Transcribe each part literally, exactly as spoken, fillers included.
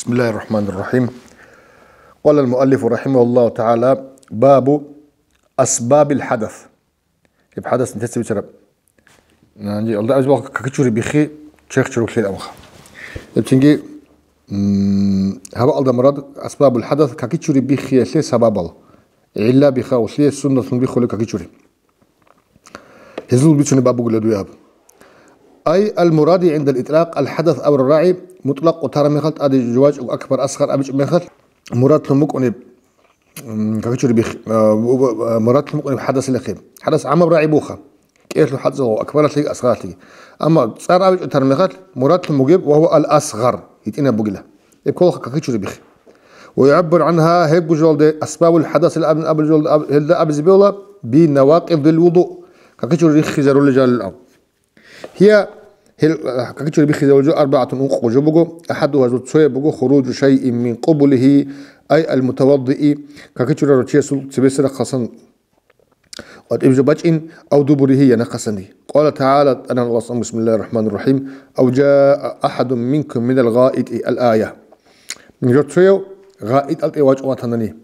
بسم الله الرحمن الرحيم. قال المؤلف رحمه الله تعالى: باب أسباب الحدث. Гьеб хӀадас нилъеца бицараб. Гьанже алда абизе бегьула какичури биххи черх чорулъил амха. Гьеб цинги, м, гьаб алда мурад асбабул хӀадас какичури биххиялъе сабабал. ГӀилла бихха улъие суннатлъун биххулеб какичури. Гьезул бицунеб баб бугила дуе гьаб. Ай ал-муради гӀиндал итлакъ ал-хӀадас абураб рагӀи мутӀлакъ къотараб мехалъ тӀаде жувачӀого акбар-асгъар абичӀеб мехалъ мурадлъун букӀунеб, м, какичури биххи, а, бу-, бу-, а, мурадлъун букӀунеб хӀадасилахъе. ХӀадас гӀамаб рагӀи буха. КӀиялъул хӀадасалъул акбаралъеги асгъаралъеги. Амма цӀар абичӀого тараб мехалъ мурадлъун бугеб ва гьуа ал-асгъар, гьитӀинаб бугила. Гьеб кколаха какичури биххи. Ва югӀаббару гӀанха, гьеб гужалде асбабул хӀадасил абун абул жолда аб-, гьелда абизе бегьула би навакъидил вудуъ, какичури риххизарулел жалил аб. Гьия, гьел, а, какичури биххизарулел жо арбагӀатун ункъго жо буго, ахӀадугьа жо цояб буго, хуруджу шайин мин къубулихи, ай ал-мутаваддии, какичурарав чиясул цебесарахъасан къватӀиб жо бачӀин, ав дубурихи я нахъасанги. Къала тагӀала, тӀанан Аллагьас, бисмиллагьир рахӀманир рахӀим, ав жаа ахӀадун минкум минал гъаити ал-ая. Жо цояв гъаиталде вачӀун ватанани.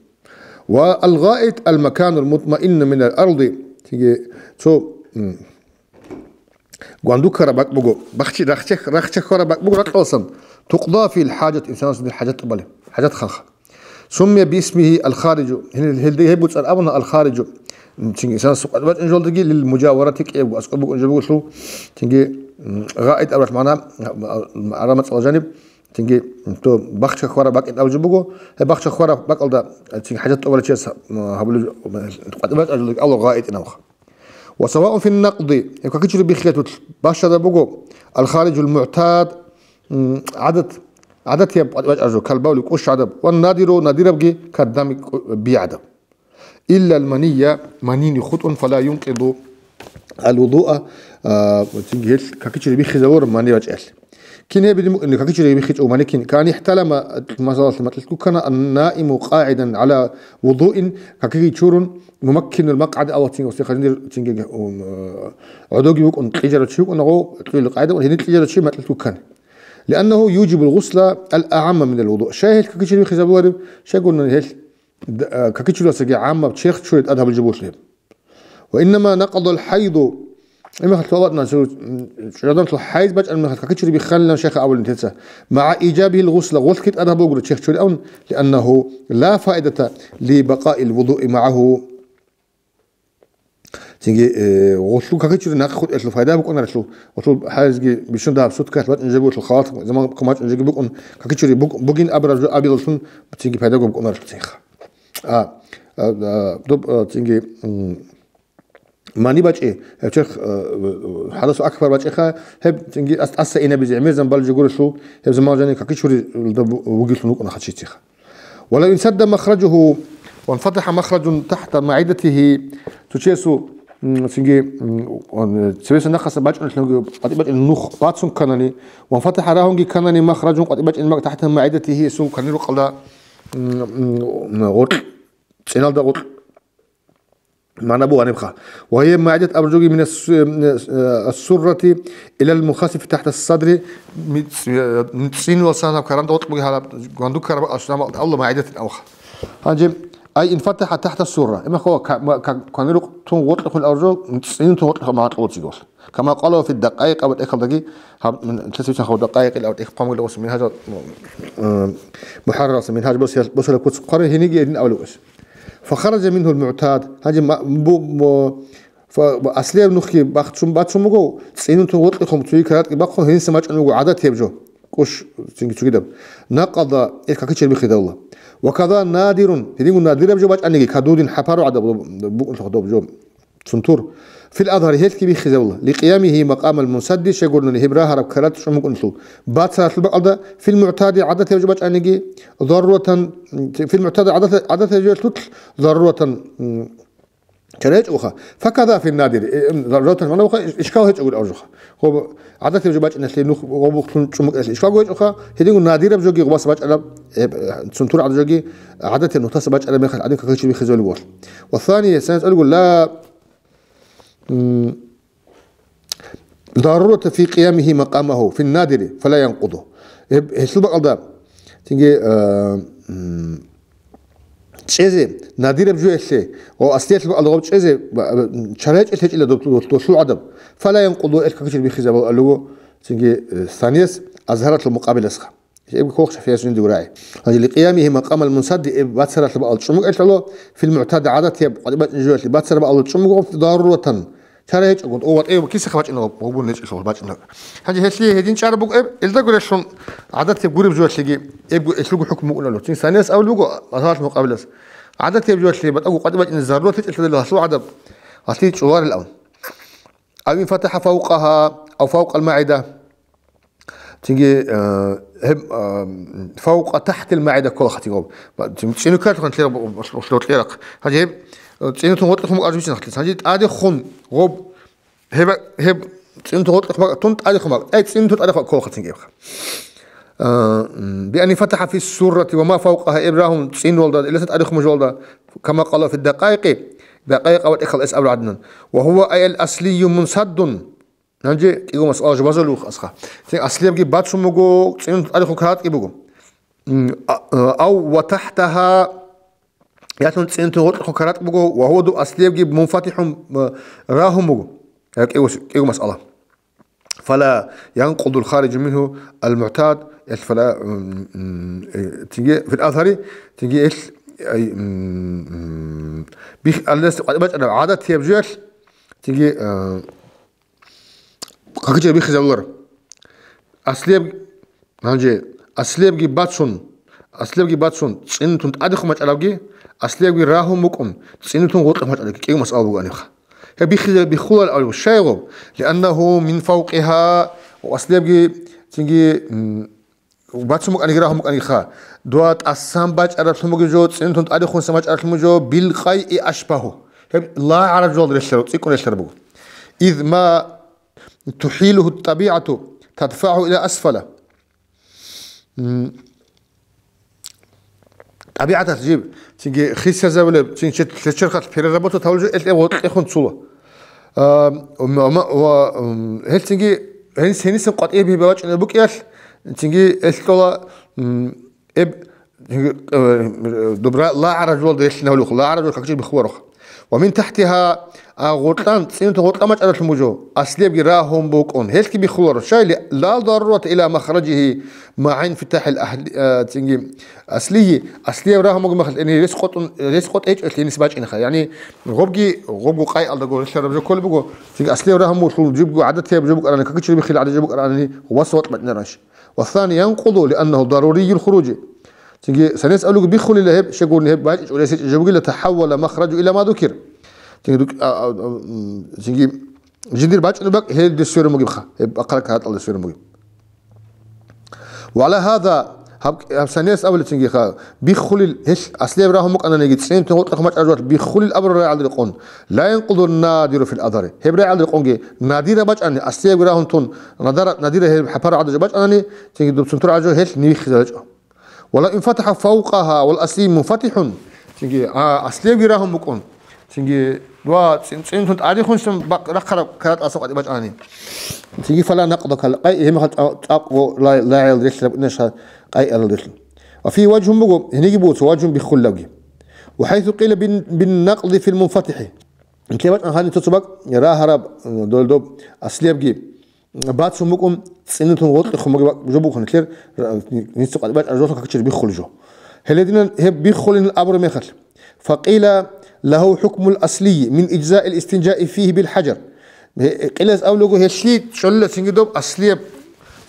Ва ал-гъаит ал-маканул мутмаинну минал арди. Цинги цо, м, гвандукараб бакӀ буго, бахчи-, рахча-, рахча хьвараб бакӀ буго ракьаласан. Тукъда фил хӀажат, инсанас дир хӀажат тӀубали, хӀажат ханха. Суммия бисмихи ал-хариджу, гьел-, гьелде гьеб буцӀар абуна ал-хариджу. Цинги инсанас къватӀиб бачӀун жолдаги лил мужаварати кӀиябго аскӀоб букӀун жо буголъул, цинги, м, гъаит абуралъ магӀна, а, а, араб мацӀалда жаниб, цинги, то бахча хьвараб бакӀин абулеб жо буго, гьеб бахча хьвараб бакӀалда, цинги хӀажат тӀубалев чияс, м, гьабулеб, къватӀиб бачӀараб жолдаги абула гъаитин абуха. Ва саваун фин накъди, гьеб какичури биххиялъулъ бащадаб буго, ал-хариджул мугӀтад, м, гӀадат, гӀадатияб къватӀиб бачӀараб жо, кал бавли кӀущ гӀадаб, ва надиру, надирабги каддами кӀу-, би гӀадаб. Илла ал-манийя, манини хутӀун, фала юнкъиду ал-вудуа, а, цинги гьелъ какичури биххизабураб мани бачӀиялъ. Кин гьеб дин букӀине какичури биххичӀо мани кин? Кан ихталама, масалалъе, макьилъ гуккана, ан-наиму къагӀидан гӀала вудуин, какиги чурун, мумаккинул макъгӀади, Аллагь цинги гьесде хъажиндир цинги, ум, гӀодоги вукӀун, кьижарав чи вукӀунаго, кьуйил къагӀида, гьенир кьижарав чи макьилъ гуккани. Лианнагьу южибул гъусла ал-агӀамма минал вуду. Щай гьелъ какичури биххизабулареб? Щайгурни гьелъ д-, а, какичурасаги гӀаммаб черх чури тӀад гьабулеб жо бугелъул. Ва иннама накъадал хӀайду, имахалъ валатна, чӀужаданлъул хӀайз бачӀараб мехалъ какичури бихханилан шайха абулин теца. МагӀа ижабихил гъусла, гъолъги тӀад гьабугура черх чури абун, лианнагьу ла фаидата ли бакъаил вудуи магӀагьу. Цинги, э, гъолъул какичури нахъе хутӀиялъул пайда букӀунарелъул, гъолъул хӀайзги бищун дагьаб суткаялъ бачӀун жо бугелъул, халат заман ккун бачӀун жоги букӀун, какичури бук-, бугин абураб жо абилалъун цинги пайдаго букӀунарелъул цинха. А, а, а, доб, а, цинги, м, мани бачӀи, гьеб черх, а, хӀадасу акбар бачӀиха, гьеб цинги ас-, тӀаса инабизе гӀемерзан балжи гурелъул, гьеб заман жани какичури доб вугилъун вукӀуна хачи цинха. Валав инсадда махраджугьу ванфатахӀа махраджун тахӀта магӀидатихьи, цо чиясул, м, цинги, м, он, цевеса нахъаса бачӀунелъунги къватӀиб бачӀунеб нух бацун кканани, ванфатахӀа рагьунги кканани махраджун къватӀиб бачӀунеб бакӀ тахӀта магӀидатихьи, гьесул кванил рукъалда, м, м, гъоркь, цӀиналда гъоркь. Мана буго гьанибха. Ва гьия магӀидат абураб жоги мина с-, э, э, ас-суррати илал мухасифи тахта садри, ми-, э, цӀинул сагьаб каранда гъоркь буги гьалаб, гвандукараб асламал Аллагь магӀидатин авха. Гьанже, ай инфатаха тахта сурра. Имахо ка-, ма-, ка-, кванирукъ тун гъоркьухъун абураб жо, цӀинун тун гъоркьухъун магӀна кьолцӀиги гъоркь. Кама къала фи дакъаикъ абураб тӀехьалдаги, гьаб, м, лъасбисан хабар дакъаикъ ил абураб тӀехь хъван бугила гъос мингьажал, м, МухӀарраралъа мингьаж босиялъ, босиялъ куц хъварин гьениги гьедин абулеб гъос. Фахараджа мингьул мугӀтад. Гьанже ма-, бу-, бу-, фа-, аслияб нухги бахчун бацун буго, цӀинун тун гъоркьухъун цоги каратӀги бахъун, гьениса бачӀун буго гӀадатияб жо. КӀущ цинги цогидаб. Накъада, ил какичер биххидалла. Ва када надирун, гьединго надираб жо бачӀаниги, кадудин хӀапару гӀадаб букӀунлъухъ доб жо. Цунтур. Фил азгьари гьелъги биххизабула. Ликъиямихи макъамал мусадди, щайгурнани гьеб рагьараб карат чӀумукӀунлъул. Бацаралъул бакӀалда, фил мугӀтади гӀадатияб жо бачӀаниги, зарурatan, фил мугӀтади гӀадат-, гӀадатияб жо лъутл, зарурatan, м, чара гьечӀоха. Факаза фил надири, э, м, зарурatan мана буха, иш-, ишкал гьечӀогури абжуха. Гъоб гӀадатияб жо бачӀиналъе нух гъобухълъун чӀумукӀиналъе ишкалго гьечӀоха, гьединго надираб жоги гъубас бачӀараб, э, э, цунтур гӀадаб жоги гӀадатияб нухтаса бачӀараб мехалъ гӀадин какичи биххизабула. Ва сани, сани цӀалуго, ла М, дарурата фи къиямихи макъамаху фин надири, фала янкъуду. Гьеб-, гьелъул бакӀалда Цинги, а, м, чӀезе, надираб жоялъе, ва аслиялъ бакӀалда гъоб чӀезе, ба-, ба-, чара гьечӀел гьечӀила доб-, доб-, долъул гӀадаб. Фала янкъуду, эл какичир биххизабал алуго, цинги, э, санияс азгьаралъул мукъабиласха. Эбги ккола ШафигӀияс жиндиго рагӀи. Гьанже ликъиямихи макъамал мунсадди, эб бацаралъа бакӀал чӀумукӀелъало, фил мугӀтади гӀадатияб къватӀибачӀин жоялъе бацараб бакӀал чӀумуго даруратан. Чара гьечӀого, о, ватӀев кисахъ бачӀинаб, гьобун гьечӀелъул бачӀинаб. Гьанже гьелъие гьедин чӀараб буго эб, элдаго релълъун гӀадатияб гуреб жоялъеги, эбго элъулго хӀукму букӀунало. Цин санияс абулеб буго, азгьаралъ мукъабилас. ГӀадатияб жоялъе батӀаго къватӀибачӀине зарурат гьечӀелъадал гьалъул гӀадаб, гьалъие чӀоларилан. Ав ин фатахӀа фавкъагьа, ав фавкъал магӀида. Цинги, э, гьеб, э, фавкъа тахӀтил магӀида ккола хатигъоб. Ба-, цин-, цӀинуккалъухъан лъе-, лъе-, лъерахъ. Гьанже гьеб, э, цӀинутун гъоркьухъун бакӀараб жо бицин хатилъ. Гьанже тӀадехун гъоб, гьеб, гьеб цӀинутун гъоркьухъ бакӀ-, тун тӀадехун бакӀ-, э, цӀинутун тӀадехун бакӀ ккола хатин гьеб. Э, м, би ан фатахӀа фис суррати ва ма фавкъагьа, эб рагьун цӀинвалда, иласа тӀадехун мужалда, кама къала фид дакъайкъи, дакъайкъ ва тӀехьал эс абрагӀадинан. Ва гьува ай ал аслийю мунсаддун. Гьанже кӀиго масъала жубазулев вух асха. Цин аслиябги бацун буго, цӀинун тӀадехун каратӀги буго. М, а, а, ав ва тахӀтагьа, ялъун цӀинун гъоркьухъун каратӀ буго, ва гьуду аслиябги мунфатихӀун, а, рагьун буго. Э, кӀиго с-, кӀиго масъала. Фала янкъудул хариджу мингьу ал мугӀтад, ял фала, м, м, э, цинги фил азгьари, цинги ил, ай, м, м, бих-, аллас къватӀибачӀараб гӀадатияб жоялъ, цинги, а, ХъакъичӀеб биххизабулар. Аслияб-, гьанже, аслиябги бацун, аслиябги бацун, цӀинутун тӀадехун бачӀарабги, аслиябги рагьун букӀун, цӀинутун гъоркьухъ бачӀарабги, кӀиго масъала буго гьанибха. Гьеб биххизаб биххулал абулеб. Щай гъоб? Лианнагьу мин фавкъигьа, ва аслиябги цинги, м, бацун букӀаниги, рагьун букӀаниги ха. Дуа тӀасан бачӀараблъун бугеб жо, цӀинутун тӀадехунсан бачӀараблъун бугеб жо, бил къайи ашбагьу. Гьеб лагъараб жоялда релълъараб, цӀикӀкӀун релълъараб буго. Из ма тухӀилугьу тӀабигӀату тадфагӀу иля асфала. М, тӀабигӀаталъ жиб, цинги хисизабулеб, цин чер-, черхалъ переработать гьавулеб жо, эл гъоркьехун цула. А, ва, ва, ва, м, гьел цинги, гьенис, гьенисан къватӀибе бачӀунеб букӀиялъ, цинги эл кьола, м, эб, цинги, э, доб ра-, лагъараб жоялда релълъинавлухъ, лагъараб жо какчи биххуларухъ. Ва мин тахӀтигьа, а, гъоркьан, цӀинутун гъоркьан бачӀараблъун бугеб жо, аслиябги рагьун букӀун, гьелъги биххуларо. Щай ли-, ла дарурата иля махражигьи магӀа инфитахӀил ахли-, а, цинги, аслийи, аслияб рагьун бугеб мехалъ, яни рес къотӀун, рес къотӀ гьечӀолъи гьениса бачӀинеха. Яни гъобги, гъобго къайалдаго релълъараб жо кколеб буго, цинги аслияб рагьун бугелъул жибго гӀадатияб жо букӀарани, какичӀеб биххил гӀадатияб жо букӀарани, васас ватӀ бачӀинарищ. Ва сани янкъуду, лианнагьу дарурийюл хуруджи. Цинги санияс абулеб буго биххулила гьеб, щай гурони гьеб бачӀичӀого рес гьечӀеб жо бугила, тахӀаввала махражу иля ма зукир. Цинги дук-, а, а, а, м, цинги жиндир бачӀунеб бакӀ гьелде сверун бугебха, гьеб бахъараб каратӀалде сверун бугеб. Ва гӀала гьаза, гьаб, гьаб санияс абулеб цинги ха, биххулил, гьел аслияб рагьун букӀананиги, цӀинутун гъоркьухъ бачӀараб жоялъ биххулил абураб рагӀиялда рекъон, ла янкъуду надиру фил азгьари. Гьеб рагӀиялда рекъонги надира бачӀани, аслиябги рагьун тун, надара, надира гьеб хӀапараб гӀадаб жо бачӀанани, цинги дубцун тургӀараб жо гьел нивиххизабичӀо. Ва ла ин фатахӀа фавкъагьа вал аслийи мунфатихӀун. Цинги, а, аслиябги рагьун букӀун. Цинги, ва цӀин-, цӀинтун тӀадехунсан бакъ-, рахъараб каратӀалъа къватӀибе бачӀани. Цинги фала накъда кал къай, гьеб мехалъ цӀа-, цӀакъго ла-, лагӀиял релълъараб инаша къай арал релълъун. Ва фи важгьун буго, гьениги буго цо важгьун биххулебги. Ва хӀайсу къила бин, бин накъди фил мунфатихӀи. Нилъер бачӀана гьаниб цо-цо бакӀ рагьараб, дол доб аслиябги бацун букӀун, цӀинутун гъоркьухъ бугеб жо букӀун нилъер, ница къватӀибе бачӀараб жоялъ какичӀеб биххулеб жо. Гьеле динан гьеб биххулин абураб мехалъ. Факъила лагьу хӀукмул аслийи мин ижзаил истинжаи фигьи бил хӀажар. Гье-, къилас абулего гьелъи чӀолила цинги доб аслияб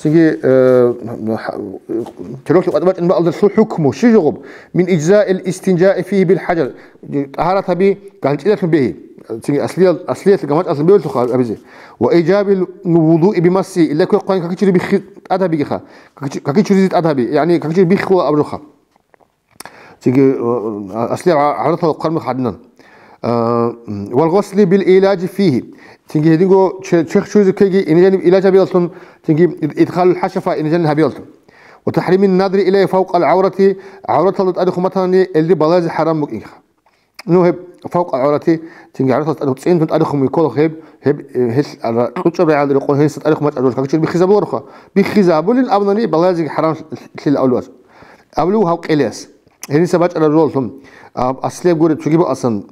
Цинги, э, ха-, телолъи къватӀибе бачӀунеб бакӀалдалъул хӀукму щиб жо гъоб? Мин ижзаил истинжаи фигьи бил хӀажар. ТӀагьарат гьаби ганчӀидалъун бегьи. Цинги аслиял-, аслиялъ гамачӀалъун бегьулъулха гьабизе. Ва ижабил вудуи бимасси, илла квехъ хъван какичӀри биххи тӀад гьабигиха. КакичӀ-, какичӀризе тӀад гьаби, яни какичӀри биххула абурха. Цинги, э, аслияб гӀа-, гӀавратал хъвармих гьадинан. Э, вал гъусли бил иляжи фигьи. Цинги гьединго че-, черх чуризе ккеги, инижаниб илаж гьабиялъун, цинги ид-, идхалул хӀашафа инижанин гьабиялъун. Ва тахӀримин надри илайгьи фавкъал гӀаврати, гӀавраталда тӀадехун батани, элде балазе хӀарам букӀинха. Ну, гьеб фавкъал гӀаврати, цинги гӀавраталда тӀадехун, цӀинтун тӀадехун микколах гьеб, гьеб, э, гьел ара-, кьучӀаб рагӀалда рекъон гьениса тӀадехун бачӀараб жоялъ какичӀеб биххизабуларо. Биххизабулин абунани, балазе хӀарам лъила авлуаз. Абулев гьав къелияс. Гьениса бачӀараб жоллъун, а, аслияб гури цуги бакӀасан,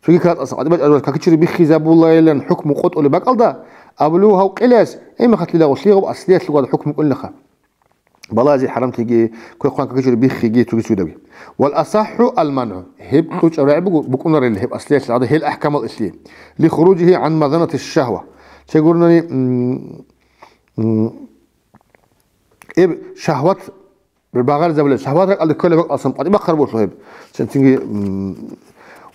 цуги каратӀасан къватӀибе бачӀараб жоллъун какичури биххизабулайилан хӀукму къотӀулеб бакӀалда, абулев гьав къелияс, гьеб мехалъ дила гъолъие гъаб аслиялъул гӀадаб хӀукму кӀолелъаха. Балазе хӀарамлъиги, квехъван какичури биххиги цуги цугидаги. Вал асахӀу ал манъу. Гьеб кьучӀаб рагӀи буго, букӀунарел гьеб аслиялъул гӀадаб гьел ахӀкамал илъи. Ли хуружихи гӀан мазанати шагьва. Чегурнани, м, м, гьеб шагьват багъаризабулеб, шагьват ракӀалде кколеб бакӀалдасан къватӀибе бахъараб буго гьеб. Цин-, цинги, м,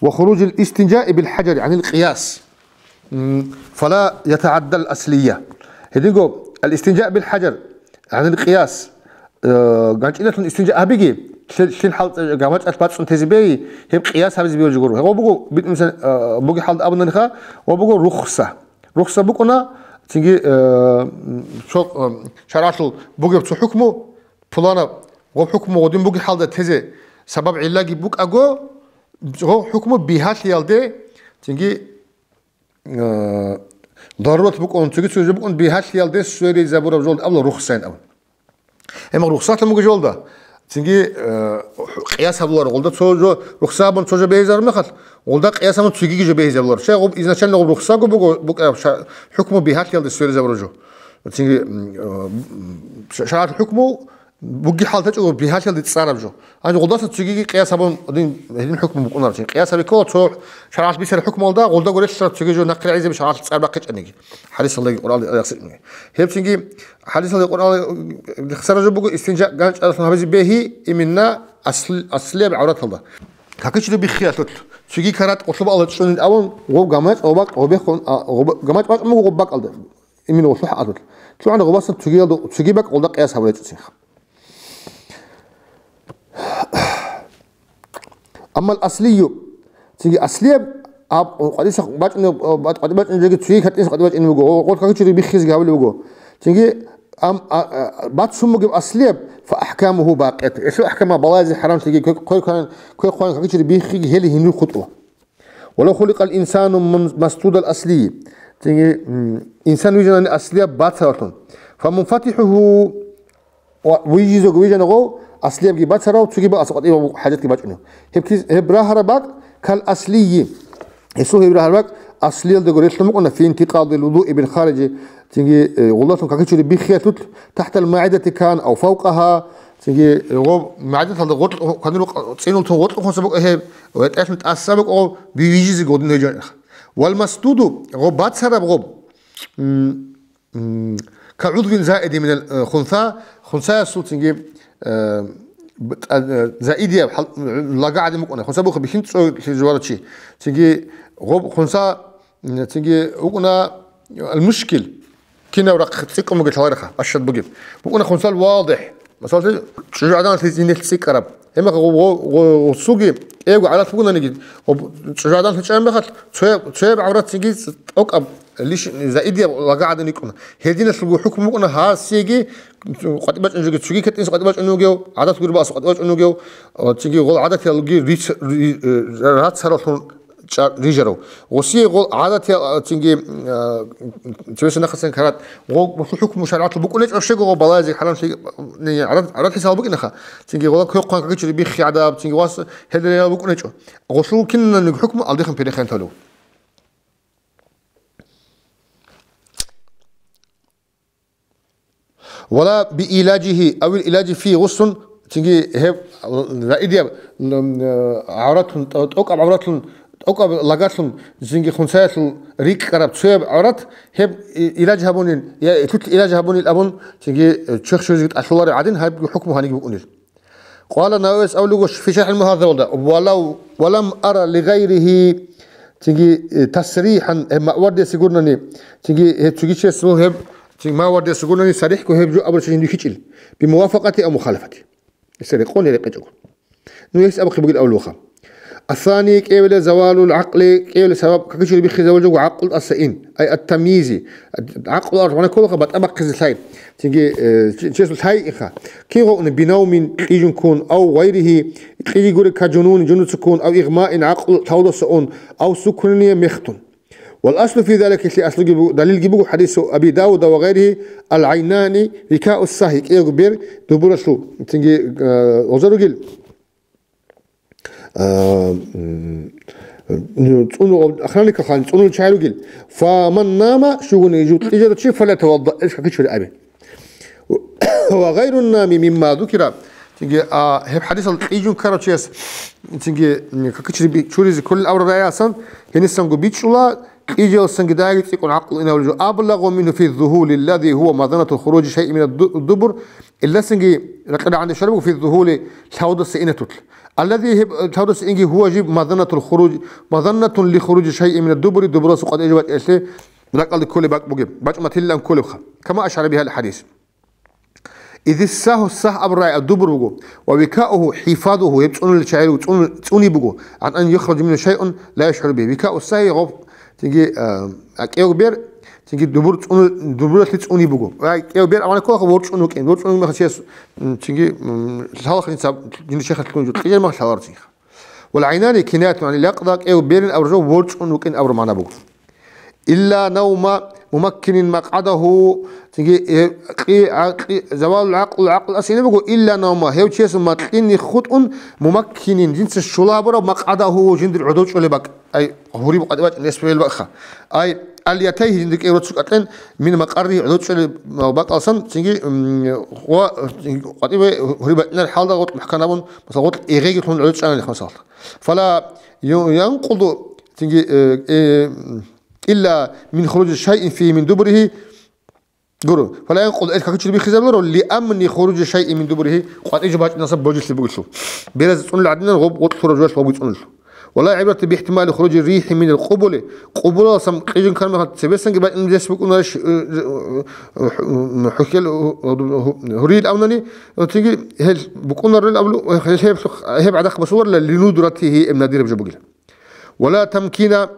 ва хуружил истинжаи бил хӀажари гӀанил къияс. М, фала ятагӀаддал аслия. Гьединго, ал истинжа бил хӀажар гӀанил къияс. Э, ганчӀидалъун истинжа гьабиги, лъи-, лъил хӀалтӀи гамачӀалъ бацӀцӀун тезе бей, гьеб къияс гьабизе бегьулеб жо гуро. Гьеб буго, бит-, мисал, э, буги хӀалда абунаниха, ва буго рухса. Рухса букӀуна, цинги, э, м, цо, э, шаргӀалъул бугеб цо хӀукму, пуланаб гъоб хӀукму гъодин буги хӀалда тезе сабаб гӀиллаги букӀаго, гъоб хӀукму бигьалъиялде, цинги, э, дарурат букӀун, цоги-цоги жо букӀун бигьалъиялде сверизабураб жолда абула рухсайин абун. Гьеб рухсалъун буго жолда, цинги, э, къияс гьабуларо гъолда цо жо, рухса абун цо жо бегьизараб мехалъ, гъолда къияс абун цогиги жо бегьизабуларо. Щай гъоб изначально гъоб рухсаго буго, букӀараб ша-, хӀукму бигьалъиялде сверизабураб жо. Цинги, м, э, м, ша-, шаргӀалъул хӀукму буги хӀалта чӀого бигьалъиялде цӀараб жо. Гьанже гъолдаса цогиги къияс гьабун гьедин хӀукму букӀунаро чи. Къияс гьабиккола цо шаргӀалъ бицараб хӀукмуялда, гъолда гурелъара цоги жо нахъе гӀезаби шаргӀалъ цӀар бахъичӀаниги. ХӀадисалдаги Къуръаналдаги рехсичӀониги. Гьеб цинги хӀадисалдаги Къуръаналдаги рехсараб жо буго, истинжа ганчӀаралъун гьабизе бегьи, иминна асл-, аслияб гӀавраталда. Какичури биххиялъулъ, цоги карат къулъуб алда чӀунин абун, гъоб гамачӀ, гъоб бакӀ, гъобехун, а, гъоб-, гамачӀ бачӀун буго гъоб бакӀалда. Имин гъолъухӀ гьадур. ЦогӀан гъобасан цогиялда, цоги бакӀ гъолда къияс гьабулеб гьечӀо цинха. Аммал аслию, цинги аслияб, аб-, къватӀиса бачӀунеб, бат-, къватӀи бачӀунеб жоги цоги катӀинса къватӀи бачӀунеб буго, гъо-, гъол какичури биххизеги гьабулеб буго. Цинги ам-, а, а, бацун бугеб аслияб, фа ахӀкамуху бакъиятун. Гьелъул ахӀкамал балазе хӀарамлъиги, кве-, кве-, кве-, квехъван какичури биххиги гьел гьенир хутӀула. Валав хуликъал инсану мун-, масдудал аслии. Цинги, м, инсан вижанани аслияб бацаралъун. ФамунфатихӀуху ва вижизего вижана гъов, аслиябги бацарав, цоги бакӀ асукъатӀиб хӀажатги бачӀунев. Гьеб киз-, гьеб рагьараб бакӀ кал аслии. Гьесул гьеб рагьараб бакӀ аслиялдаго релълъун букӀуна фи интикъалил вудуи бил хариджи. Цинги, э, гъуллалъун какичури биххиялъулъ, тахӀтал магӀидати кан ав фавкъагьа. Цинги, э, гъоб магӀидаталда гъоркь-, канил цӀинултун гъоркьухъунса букӀа гьеб, ветӀалъун тӀаса букӀа гъоб, бижизе гъодин гьечӀо. Вал масдуду, гъоб бацараб гъоб. М, м, кагӀудвин заиди минал, э, хунса, хунсаясул цинги, э, б-, тӀа-, э, заидияб хӀал-, лага гӀадин букӀуна. Хунса бухъа бихьин цӀолъи жуварав чи. Цинги гъоб хунса, м, цинги вукӀуна ал-мушкил. Кинаб рахъ цӀикӀкӀун бугеб лъалареха, бащад бугеб. БукӀуна хунсал валдихӀ. Масалалъе, чӀужугӀаданалъе гьезинелъ цӀикӀкӀараб. Гьебмехалъ гъо-, гъо-, гъосулги кӀиявго гӀадат бугонаниги, гъо-, чӀужугӀаданалъе чӀараб мехалъ, цояб, цояб гӀаврат цинги тӀокӀаб лиш-, заидияб лага гӀадин рикӀкӀуна. Гьединалъулго хӀукму букӀуна гьасиеги, къватӀибачӀун жоги, цоги кетӀинса къватӀибачӀунев вугев, гӀадат гури бакӀас къватӀибачӀунев вугев, цинги гъол гӀадатиялги риц-, ри-, э, рацаралъун чӀа-, рижарав. Гъосие гъол гӀадатиял, а, цинги, а, цевеса нахъасан карат, гъол, гъол хӀукму шаргӀалъул букӀунечӀо щего гъо балазе хӀарамлъи, не, гӀадат, гӀадат хӀисаб букӀинаха. Цинги гъола квехъван какичури биххи гӀадаб, цинги вас гьелдаял букӀунечӀо. Гъолъул кинанниги хӀукму алдихъан перехӀен тавлу. Вала би иладжихи авил иладжи фи гъуслун, цинги гьеб раидияб, м, гӀавратлъун, тӀо-, тӀокӀаб гӀавратлъун, тӀокӀаб лагалъун, цинги хунсаялъул рикӀкӀараб цояб гӀаврат, гьеб и-, иладж гьабунин, я лъутӀ иладж гьабунил абун, цинги чвех щвезеги тӀалъулареб гӀадин, гьеб хӀукму гьаниги букӀунел. Къала Нававияс абулеб буго фи ШархӀил Мугьаззабалда, «Валав, валам ара лигъайригьи», цинги, э, тасрихӀан, э, Мавардиясе гурнани, цинги, э, цоги чиясул гьеб, цинги Мавардиясе гурнани сарихӀго гьеб жо абураб чи жиндихьичӀил, бимувафакъати ав мухалафати. Эсере къони рекъечӀого. Ну, гьес абухъе бугел авлуха. Асани кӀевела завалул гӀакъли, кӀевела сабаб какичури биххизавулчӀого гӀакъул тӀаса ин, ай ат-тамйизи. ГӀакъул аргъуна кколаха батӀа бахъизе лъай. Цинги, э, чи-, чиясул лъай иха. Кин гъовни бинаумин кьижун ккун, ав гъайригьи, кьижи гури каджунун, жунуца ккун, ав игъмаин гӀакъул лъавдаса ун, ав суккуние мехтун. Вал аслу фи залика, лъи аслуги бу-, далилги буго хадису Аби Давуда ва гъайрихи, ал-гӀайнани, викаус сахи, кӀиявго бер дубуралъул, цинги, э, гъоза ругел, э, м, цӀуну-, охранникалъан цӀунулел чагӀи ругел. Фаман нама, щугони жив кьижарав чи, фалятавадда, ил какичури абе. Ва гъайрун нами мимма зукира. Цинги, а, гьеб хадисал кьижун ккарав чияс, цинги, м, какичури би-, чуризе кколин абураб рагӀи асан, гьенисанго бичӀчӀула, кьижалсанги дагьги цӀикӀкӀун гӀакълу инабулеб жо. Аблагъу мингьу фи ззугьули, аллази гьува мазанатул хуружи шайъин мина ду-, дубур, илдасанги ракъи рагӀанде щвараб буго фи ззугьули, лъавдаса инатулъ. Аллази гьеб, лъавдаса инги гьува жиб мазанатул хуруж, мазанатун ли хуружи шайъин мина дубури, дубуралъул къватӀире жо бачӀелъе, ракӀалде кколеб бакӀ бугеб, бачӀ матилилан кколебха. Кама ашара бигьал хадис. Изис сагьу, сагь абурай дубур буго, ва викауху хӀифазуху, гьеб цӀунулел чагӀи руго, цӀуну-, цӀуни буго, гӀан ан яхружа мингьу шайъун ла яшгӀуру бигьи. Викау сагьи гъоб, цинги, а, а, кӀев бер, цинги дубур цӀуну-, дубуралъе цӀуни буго. Ва кӀев бер авана ккола ворчӀун вукӀин, ворчӀун вукӀин мехалъ чияс, м, цинги, м, лъалахъ жинца, жинда чехалъ ккун жо, кьижар мехалъ лъаларо цинги. Вал гӀайнани кинаятун гӀанил якъда, кӀев берин абураб жо ворчӀун вукӀин абураб магӀна буго. Илла навма мумаккинин макъгӀадагьу, цинги, э, кьи-, гӀакъи-, завалул гӀакълу, гӀакълу асине буго, илла навма, гьев чиясул макьилъ хутӀун, мумаккинин, жинца щула гьабураб, макъгӀадагьу, жиндир гӀодов чӀолеб бакӀ, ай, гьуриб къватӀибе бачӀун рес бегьулеб бакӀха. Ай, алятайгьи, жиндир кӀев рацу кьатӀен, мин макъарригьи, гӀодов чӀолеб бакӀалсан, цинги, м, ва, цинги, къватӀибе гьуриб бачӀунеб хӀалда гъоркь мухӀкан абун, масала, гъоркь эгъеги лъун гӀодов чӀанани, масала. Фала ю-, янкъуду, цинги, э, э, илла мин хуружи шайин фигьи мин дубуригьи, гуро. Фала янкъуду, ил какичури биххизабуларо, лиамни хуружи шайин мин дубуригьи, къватӀибе бачӀунеб божилъи бугелъул. Бераз цӀунулел гӀадинан гъоб гъоркь лъураб жоялъ гъобги цӀунулелъул. Вала гӀибрата бихтимали хуружи ригьи минал къубули, къубулалсан кьижун ккараб мехалъ цебесанги бачӀунеб рес букӀунарищ, э, э, э, хӀухьел, э, э, гьурил абунани, цинги гьел букӀунарел абулеб, гьел гьеб, гьеб гӀадахъ босуларила, линудратигьи, гьеб надираб жо бугила. Вала тамкина,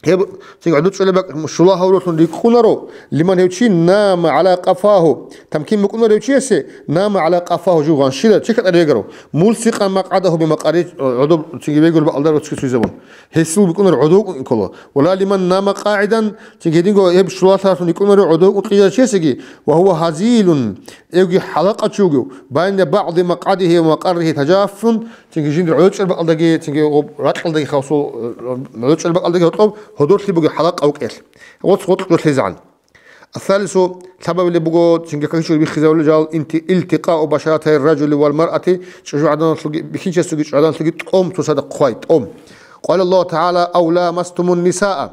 гьеб, цинги гӀодов чӀолеб бакӀ щула гьавуралъун рикӀкӀунаро, лиман, гьев чи, нама гӀала къафагьу, тамкин букӀунаро гьев чиясе, нама гӀала къафагьу, жив гъанщила, чехьа тӀаде вегаро, мулсикъан макъгӀадагьу бимакъарригьи, гӀодов цинги вегулеб бакӀалда цоцазабун. Гьесул букӀунар гӀодов вукӀун ккола. Вала лиман нама къагӀидан, цинги гьединго гьеб щулалъаралъун рикӀкӀунаро гӀодов вукӀун кьижарав чиясеги, ва гьува гьазилун, эвги хӀалакъав чи вугев, байна багӀди макъгӀадигьи ва макъарригьи тажаффун, цинги жиндир гӀодов чӀолеб бакӀалдаги, цинги гъоб ракьалдаги хасул, э, гӀодов чӀолеб бакӀалдаги гьоркьоб гьодорлъи бугеб хӀалакъав кьел. Гъоц гъоркь жо лъезегӀан. Асалису, лъабабилеб буго, цинги какичури биххизабулел жал, инти-, илтикъау башаратай ражули вал маръати, чӀужугӀаданалъулги, бихьинчиясулги чӀужугӀаданалъулги тӀом цоцазда хъвай, тӀом. Къала Аллагьу ТагӀала, ав ламастумун нисаа.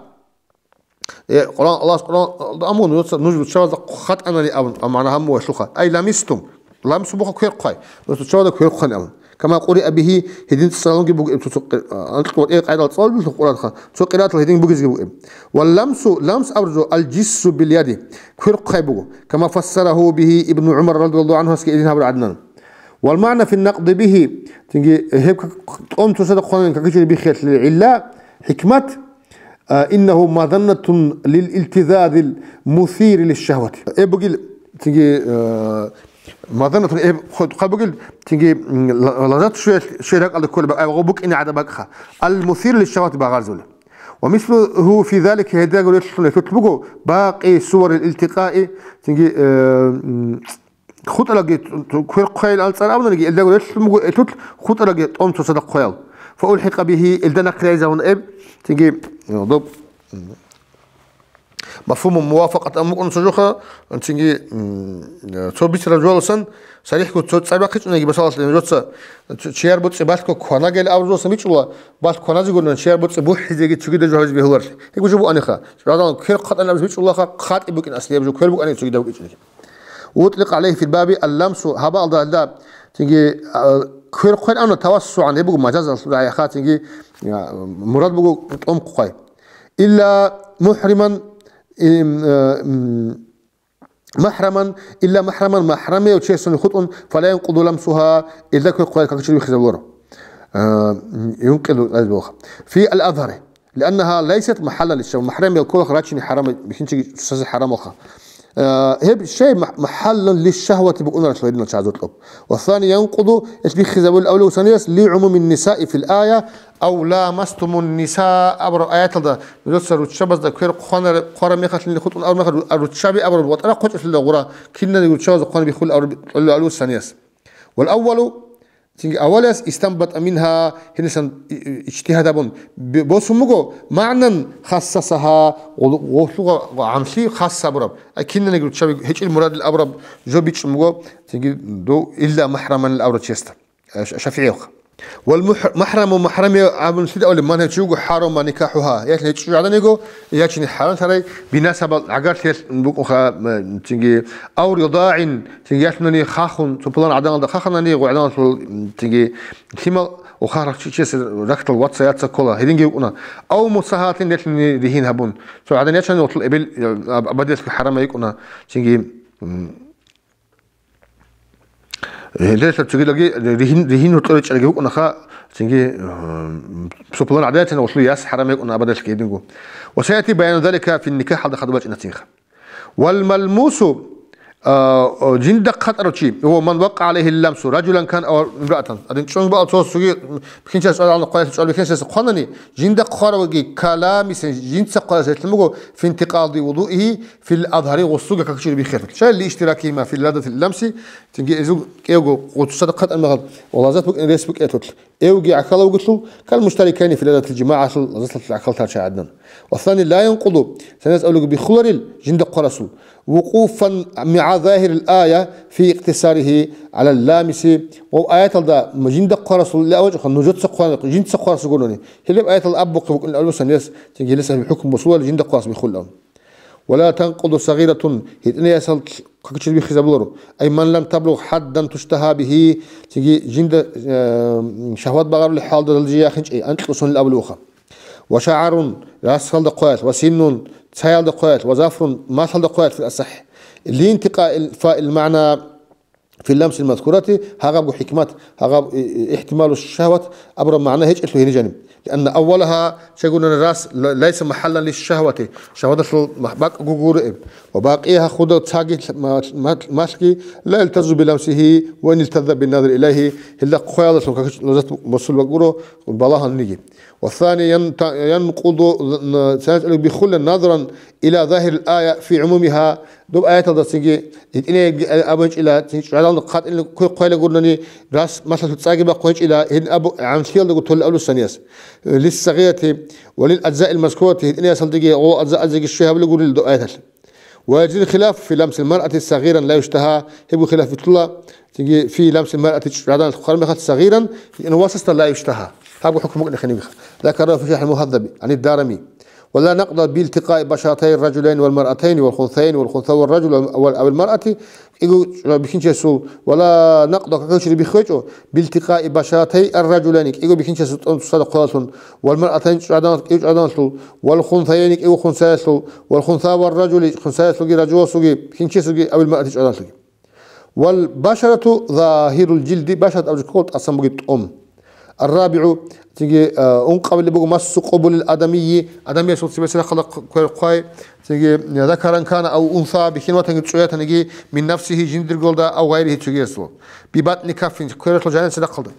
Э, Къуран, Аллагьас Къуран, амун, нуж руччабазда хатӀанани абун, а магӀна гьамму валъуха. Ай ламистум. Ламсу буха квер хъвай. Нуж руччабазда квер хъвани абун. Кама къуриа бигьи, гьедин цӀалунги буго эб цо-, цо къи-, а, анкьго, э, къайдал цӀалулъух Къуръанха. Цо къираатал гьедин бугезги буго эб. Ва ламсу, ламс абуржо, аль-жиссу бил-яди. Квер хъвай буго. Кама фассарагьу бигьи Ибну ГӀумар радияллагьу гӀанхуясги гьедин гьабураб гӀадинан. Вал магӀна фи накъди бигьи, цинги гьеб как-, тӀом цоцазда хъванани какичури биххиялъе гӀилла, хӀикмат, а, иннагьу мазаннатун лил илтизазил мусири лишшагьвати. Эб бугил, цинги, а, мазаннатун эб хъвай бугил, цинги, м, ла-, лаззат щвел-, щвей ракӀалда кколеб, ай, гъо букӀине гӀадаб бакӀха. Ал мусир лишшагьвати багъарзули. Ва мислугьу фи залика, гьединго релълъун гьелъулъ буго, бакъи суварил илтикъаи, цинги, э, м, хутӀалаги, квер хъвайилан цӀар абунаниги, элдаго релълъун буго элъулъ хутӀалаги тӀом цоцазда хъваял. ФаулхӀикъа бигьи, элда нахъе райзавун эб, цинги, э, доб, мафгьуму мувафакъат амукъун цо жоха, цинги, м, э, цо бицараб жояласан, сарихӀго цо цӀар бахъичӀониги, масалалъе, жоца, ч-, чияр боцӀи балъго кванагел абуржусан бичӀула, балъ кваназе гурна, чияр боцӀи бухӀизеги цогидаб жо гьабизе бегьуларони. Гьеб жо букӀаниха. Чурадан квер хъатӀанаб бичӀулаха, хъатӀи букӀин аслияб жо, квер букӀани цогидаб букӀинчӀониги. УтӀликъа гӀалайгьи фил баби алламсу, гьабалда гьалда, цинги, а, квер хъвай абуна тавассугӀан, гьеб буго мажазалъул рагӀи, цинги, а, мурад буго тӀом хъвай. Илла мухӀриман, им, а, м, махӀраман, илла махӀраман, махӀрамияв чиясул хутӀун, фала янкъуду ламсугьа, илда квер хъвай какичури биххизабуларо. А, юнкъиду азбулха. Фи ал-Азгьари. Лианнагьа лайсат махӀаллан лишшагьват, махӀрамиял кколаха рачине хӀарам, бихьинчиги цоцазе хӀарамалха. Э, гьеб щай мах-, махӀаллан лишшагьвати букӀунарелъул гьединал чагӀазул кьоб. Ва сани янкъуду, гьелъ биххизабулел авлу санияс, ли гӀумумин нисаи фил ая, ав ламастумун ниса абураб аяталда, нужеца руччабазда квер хъванар-, хъвараб мехалъ хутӀун абураб мехалъ, ру-, руччаби абураб ва тӀарахъ гьечӀелъул гъура, кинаниги руччабазда хъван биххулел авлу санияс. Вал аввалу, цинги аввалияс, истанбатӀа мингьа, гьенисан и-, и-, ижтигьад гьабун, б-, босун буго, магӀнан хассасагьа, гъол-, гъолъугъа гӀамлъи хасс гьабураб. Ай кинаниги руччаби гьечӀел мурадил абураб жо бичӀчӀун буго, цинги дов илла махӀраманил абурав чиясда, а, ша-, шафигӀиялъ. Вал мухь-, махӀраму, махӀрами абун лъида авлеб, ман гьев чи вуго, хӀарума никахӀугьа, ял гьечӀо гӀаданиго, ячине хӀарамлъарай, бинасабал гӀагарлъиялъ букӀунха, м, цинги, ав ридагӀин, цинги ялъунани хахун, цо пулан гӀаданалда хаханани, гъо гӀаданалъул, м, цинги лъимал ва хахрахъ чи-, чиясе рахьдал ваца яца ккола, гьединги вукӀуна. Ав мусагьалатин, ялъунани ригьин гьабун. Цо гӀадан ячани гъолъул эбел, а, абадиялъги хӀарама йикӀуна, цинги, м, Гьелдаса цогидалги ригьин, ригьин гьоркьор ричӀарги вукӀунаха, цинги, э, цо пулан гӀадан ятани гъолъул яс хӀарам гьекӀуна абадалъги гьединго. Ва саяти баяну залика фин никахӀалда хадуб бачӀинацинха. Вал малмусу, а, а, жинда хъатӀарав чи, ва ман вакъа гӀалайгьи ламсу, ражулан кан ав имраатан. Гьадин чӀун баал цо суги бихьинчияс чӀвалалда хъваялъе чӀвал бихьинчияс хъванани, жинда хъваравги каламисан, жинца хъварас гьелъун буго, финтикъади вудуигьи, фил азгьари гъусуги какичири биххелъул. Шай ли иштиракима фил ладатил ламси, цинги эзул кӀевго гъуццада хъатӀан мегъал ва лазат букӀин рес букӀелъул. Эвги гӀахьалавгулъул, кал муштарикайни фил ладатил жимагӀалъул лазатлъул гӀахьал тарча гӀаднан. Ва сани ла янкъуду, санас авлуги биххуларил, жинда хъварасул. Вукъуфан мигӀа загьирил ая фи икътисарихи гӀалал ламиси, ва аяталда жинда хъварасул ла авачӀаха нужеца хъван-, жинца хъварасул гурони. Гьелеб аятал аббухъе букӀин албусан яс, цинги гьелес гьеб хӀукму босулал жинда хъварас биххулан. Вала танкъуду сагъиратун, гьитӀинаясал какичир биххизабуларо. Ай ман лам таблугъ хӀаддан туштагьа бигьи, цинги жинда, э, шагьват багъарулел хӀалда жий яхинчӀей, анкьусунел абулевха. Ва шагӀарун, расалда хъваялъ, ва синнун, цаялда хъваялъ, ва зафрун, малъалда хъваялъ фил асахӀ. Линтикъа ил, фа ил магӀна фил ламсил мазкурати, гьагъабго хӀикмат, гьагъаб, и, и, ихтималу шагьват абураб магӀна гьечӀелъул гьениб жаниб. Лианна аввалагьа, чагунана рас, ла-, лайса махӀаллан лиш шагьвати, шагьваталъул мах-, бакӀ гугуру эб. Ва бакъияха худа цаги ма-, ма-, малъги, ла илтазу биламсихи ва ин илтаза бинназри илайхи, гьелда хъваялдалъун какичӀ лазат босул бакӀуро балагьаниги. Ва сани ян-, та-, янкъуду, н-, н-, цаялъ биххула назран ила загьирил ая фи гӀумумиха, доб аяталдасаги, гьитӀинеги абунчӀила, цин чӀвалалда хъатӀилин квер хъвайла гурнани, рас малъалъул цӀаги бахъунчӀила, гьин абу гӀамлъиялдаго толли абулусан яс. Лиссагъирати ва лил аджзаил мазкурати, гьитӀиниясалдаги гъо аджза-, аджзаги щвей гьабули гурнили доб аяталъ. Ва яжрил хилаф фи ламсил маръати сагъиран ла юштагьа, гьебго хилаф битӀула, цинги фи ламсил маръати чӀвадан хъвар мехалъ сагъиран, гьитӀина васасда ла юштагьа. Гьабго хӀукму букӀин хинибиха. Закара фи шархӀил мугьаззаби, гӀани дарами. Ва ла накъда билтикъаи башаратай ражулайни вал маръатайни вал хунсайни вал хунса вал ражул вал, вал, авил маръати, кӀиго бихьинчиясул, ва ла накъда какачири биххечӀо, билтикъаи башаратай ар ражулайни, кӀиго бихьинчиясул тӀун цоцазда хъвалалъун, вал маръатайни чӀвадан-, кӀиго чӀваданлъул, вал хунсайни кӀиго хунсаялъул, вал хунса вал ражули, хунсаясулги ражувасулги, бихьинчиясулги авил маръати чӀваданлъуги. Вал башарату загьирул жилди, башарат абжи ккол тӀасан буги тӀум. Аррабигу, цинги, а, ункъабили буго массу къубулил адамийи, адамиясул цебесеб рахъалда хъ-, квер хъвай, цинги, закаран кана ав унса, бихьин ватанги цӀуятаниги, мин нафсихи жиндирголда ав гъайрихи цогиясул. Бибатни каффин, квералъул жаниса рахъалда.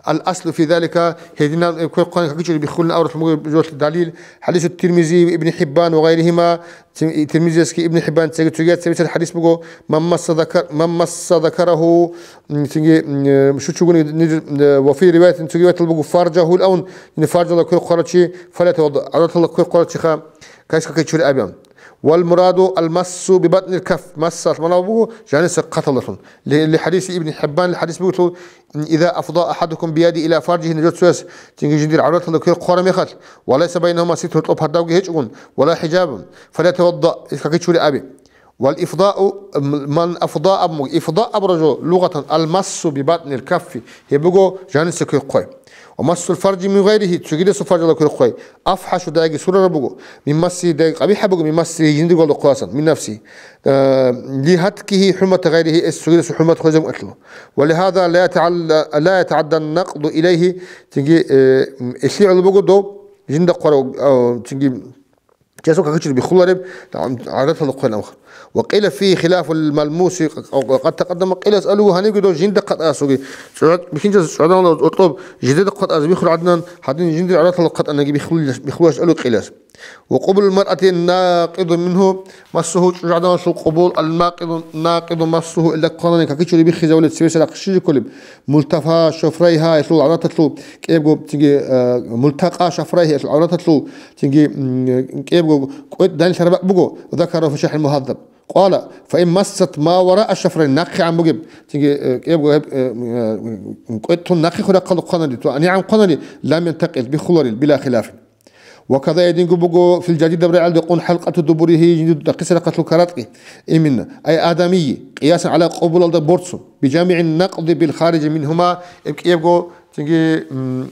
Ал аслу фи залика, гьединан, э, квер хъван какичӀури биххулин авралъ мугеб жолъи далил, хӀадису Тирмизи ва Ибн Хиббан ва гъайрихима, Тим-, Тирмизиясги Ибн Хиббан цеги цогияд цебецад хӀадис буго, ман масса закар-, ман масса закараху, м, цинги, м, э, шучугуни ниж, э, ва фи риваятин цоги ватал буго, фаржахул авун, ин фаржала квер хъварачи, фалятавадда, гӀавратала квер хъварачиха, кайс какай чури абиан. Вал мураду ал массу би батнил каф, масса алъ манав буго, жаниса хъаталдалъун. Ли, ли хӀадиси Ибн Хиббан, ли хӀадис буго, Иза афда ахадукум бияди ила фаржихи, нужер цояс цинги жиндир гӀавраталда квер хъвара мехалъ, ва лайса байнахума ситру, гьоркьоб пардавги гьечӀогун, ва ла хӀижаб, фалятавадда, ил какичури аби. Вал ифдау, м-, ман афда аб-, ифда абура жо лугъатан ал массу би батнил каффи, гьеб буго жаниса квер хъвай. Ва массул фаржи мин гъайрихи, цогидасул фаржала квер хъвай. АфхӀашу, дайги сурара буго, мин масси, дайги къабихӀа буго, мин масси, жиндирго хъвасан, мин нафси. Э, ли гьаткихи хӀурмата гъайрихи, эс цогидасул хӀурмат хвезаб кӀалъу. Ва лихаза ла ятагӀалла-, ла ятагӀадда накъду илайхи, цинги, э, м, илъи гӀоло буго дов жинда хъварав, а, цинги, Чиясул какичири биххулареб гӀавраталда хъван амха. Ва къила фи хилафул малмуси къад такъаддама, къилас алугу гьанибги дов жинда хъатӀасуги. ЦӀугӀа-, бихьинчияс цӀугӀаданлъ гьоркьоб жидеда хъатӀазе биххул гӀадинан, гьадин жиндир гӀавраталда хъатӀанаги биххулаш алу къилас. Ва къубулул маръати накъиду мингьу массугьу, чӀужугӀаданалъул къубул, ал-накъиду, накъиду массугьу, илда хъванани какичури биххизавулеб цевесарахъ щиже кколеб, мултафа шафрайгьа, гьелъул гӀавраталъул кӀиябго, цинги, э, мултакъа шафрайгьа, гьелъул гӀавраталъул, цинги, м, кӀиябго кӀвет данилъараб бакӀ буго, закарагьу фи шархӀил мугьаззаб. Къала, фа ин массат ма вараа шафрайни, нахъегӀан бугеб, цинги, э, кӀиябго гьеб, э, э, кӀвет тун нахъе хурахъалда хъванани, то анигӀан хъванани, лам янтакъил, биххуларил, била хилафин. Ва каза гьединго буго фил жадидаб рагӀалде къун хӀалкъату дубуригьи, жиндир нахъисарахъалъул каратӀги, иминна, ай адамийи, къиясан гӀала къубулалда борцун, бижамигӀин накъди бил харижи мингьума, эб кӀиябго, цинги, м,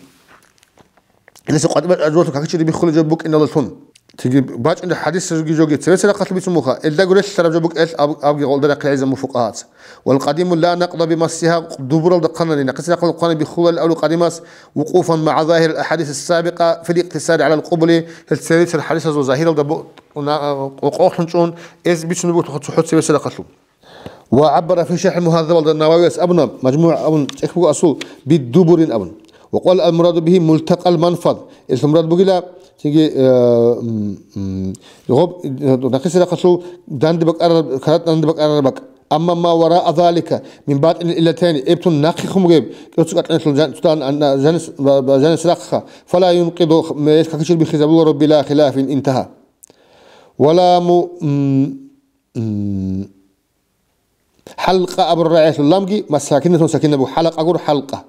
гьениса къватӀибе ажурлъун какичири биххулеб жо букӀиналдалъун. Цинги бачӀунеб хӀадисазги жоги цевесарахъалъуб бицун буха, элдаго релълъараб жо букӀел аб-, абги гъолда рахъи гӀезаму фукъагьаца. Вал къадиму ла накъда бимассиха, дубуралда хъанани, нахъисарахъалда хъвани биххуларил авлу къадимас, вукъуфан магӀа загьирил ахӀадисис сабикъа фил икътисари гӀалал къубули, гьел церецер хӀадисазул загьиралда бу-, на-, къо-, къокълъун чӀун, эс бицунеб буго цохӀо цевесарахъалъуб. Ва гӀаббара фи шархӀил мугьаззабалда Нававияс абуна, мажмугӀ абун, тӀехь буго асул, биддубурин абун. Ва къала ал-мураду бигьи мултакъал манфаз. Гьелъул мурад бугила, цинги, э, м, м, гъоб, э, нахъисарахъалъул данде бакӀарараб, карат данде бакӀарараб бакӀ. Амма ма вараа залика мин батӀинил иллатайни, эбтун нахъехун бугеб, кӀоцӀи кӀатӀаналъул жан-, цо дан-, ан-, жанис, ба-, ба-, жанис рахъха, фала юнкъиду, м-, гьелъ какичир биххизабуларо била хилафин интагьа. Вала му-, м-, м-, хӀалкъа абураб рагӀиялъул ламги, ма сакинатун сакина буго, хӀалакъа гуро, хӀалкъа.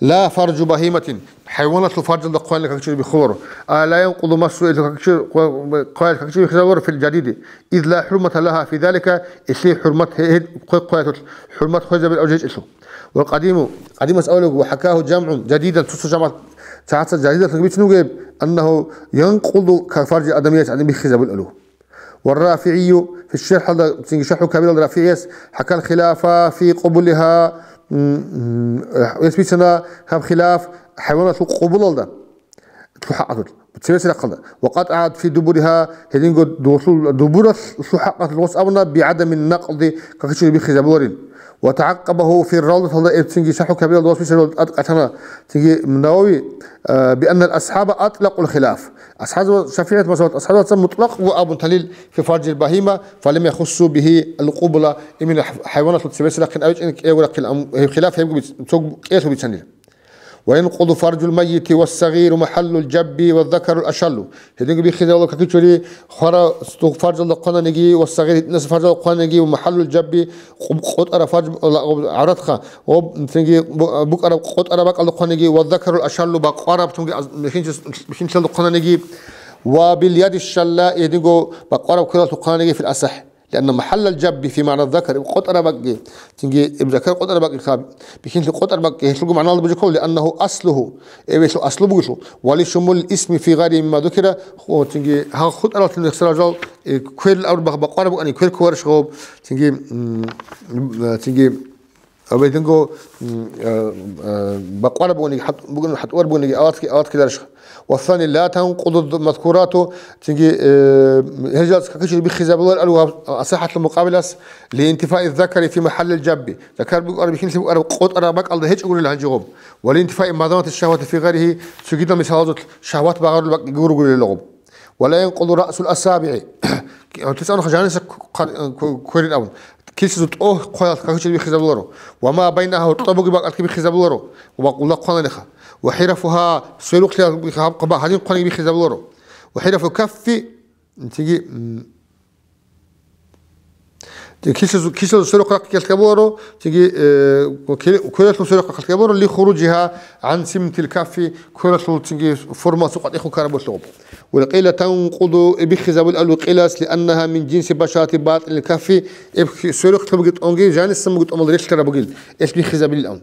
Ла фаржу багьиматин, хӀайваналъул фаржалда хъванила какчири биххуларо. А ла янкъулу массу, гьелъул какчир-, хъва-, хъваялъ какчири биххизабуларо фил жадиди. Из ла хӀурмата лагьа фи залика, гьелъие хӀурмат гье-, гье-, хъве-, хъваялъул хӀурмат хвезабил авжечӀелъул. Вал къадиму, къадимас авлаг ва хӀакагьу жамгӀун жадидан, цо-цо жамагӀат цаца жадидалъун бицун бугеб, аннагьу янкъулу ка фаржи адамияс гӀадин биххизабуларо. والرافعي في الشرح, цинги ШархӀул Кабиралда РафигӀияс, حكى الخلاف في قبولها, м, м, гьес бицана гьаб хилаф хӀайваналъул къубулалда, лъу хӀакъалъулъ, цевес рахъалда. وقطعت في دبرها, гьединго дулъул дубуралъ лъу хӀакъалъулъ гъос абуна, بعدم النقض, какичури биххизабуларин. وتعقبه في الروضة, гьеб цинги ШархӀул Кабиралда гъос бицарал тӀад къатана, цинги Навави, э, بأن الأصحاب أطلقوا الخلاف. АсхӀабзабаз, ШафигӀият мазгьабалъ асхӀабзабаца мутлакъго абун талил, في فرج البهيمة فلم يخصوا به القبلة, именно хӀайваналъул цевес рахъин авичӀин кӀиявго рахъин, ам, гьеб хилаф гьебги биц-, цо кӀиялъул бицанила. وينقض فرج الميت والصغير محل الجب والذكر الأشل. Гьединго биххизабула какичури хвара стуг фаржалда хъвананиги ва сагъир гьитӀинас фаржалда хъвананиги ва محل الجب, къу-, къотӀара фарж, ла-, гӀавратха, ва цинги бу-, букӀараб къотӀара бакӀалда хъвананиги, والذكر الأشل, бакъвараб тунги аз-, бихьинчис-, бихьинчилалда хъвананиги, وباليد الشلاء, гьединго бакъвараб квералъухъ хъвананиги, في الأصح. لأن محل الجب في معنى الذكر, къотӀара бакӀги, цинги иб закар къотӀара бакӀги хаб, бихьинлъи къотӀара бакӀги, гьелъулго магӀналда бужи ккола, لأنه أصله, эбелъул аслу бугелъул, ولشمول الاسم في غيره مما ذكر, хо-, цинги гьал хутӀаралъул нехсара жал, э, квер абур бах-, бакъвара букӀани, квер кколарищ гъоб, цинги, м, э, цинги, аб гьединго, м, э, э, бакъвара бугониги, хӀат-, бугони хӀатӀуар бугониги, алатки, алаткиларищ. والثاني لا تنقض المذكورات, цинги, э, гьел жалаца какичури биххизабулар алу гьаб асахӀатлъун мукъабилас, لانتفاء الذكر في محل الجب. Закар букӀараб, бихьинлъи букӀараб къотӀараб бакӀалда гьечӀогурил гьанжи гъоб. ولانتفاء مداومة الشهوة في غيره, цогидал мисалазулъ шагьват багъарулеб бакӀги гуругурил гъоб. ولا ينقض رأس الأصابع. Тесанха жаниса кварин абун. Килсизул тӀо хъваялъ какичури биххизабуларо. وما بينها, гьоркьоб бугеб бакӀалъги биххизабуларо. Ва къулла хъвананиха. وحرفها, сверухълъи гьаб-, гьаб-, гьадин хъваниги биххизабуларо. وحرف الكف, цинги, м, килсизу-, килсизул сверухъ рахъ ккелъ гьабуларо, цинги, э, кве-, квералъул сверухъ рахъ ккелъ гьабуларо, لخروجها عن سمت الكف, квералъул цинги формалъул къватӀихъ ккараб болъугъ. وقيل تنقض, биххизабулел алу къилас, لأنها من جنس بشرة باطن الكف, эб хи-, сверухълъи буги тӀонги, жанисан буги тӀомал релълъараб бугил, элъ биххизабилил ан.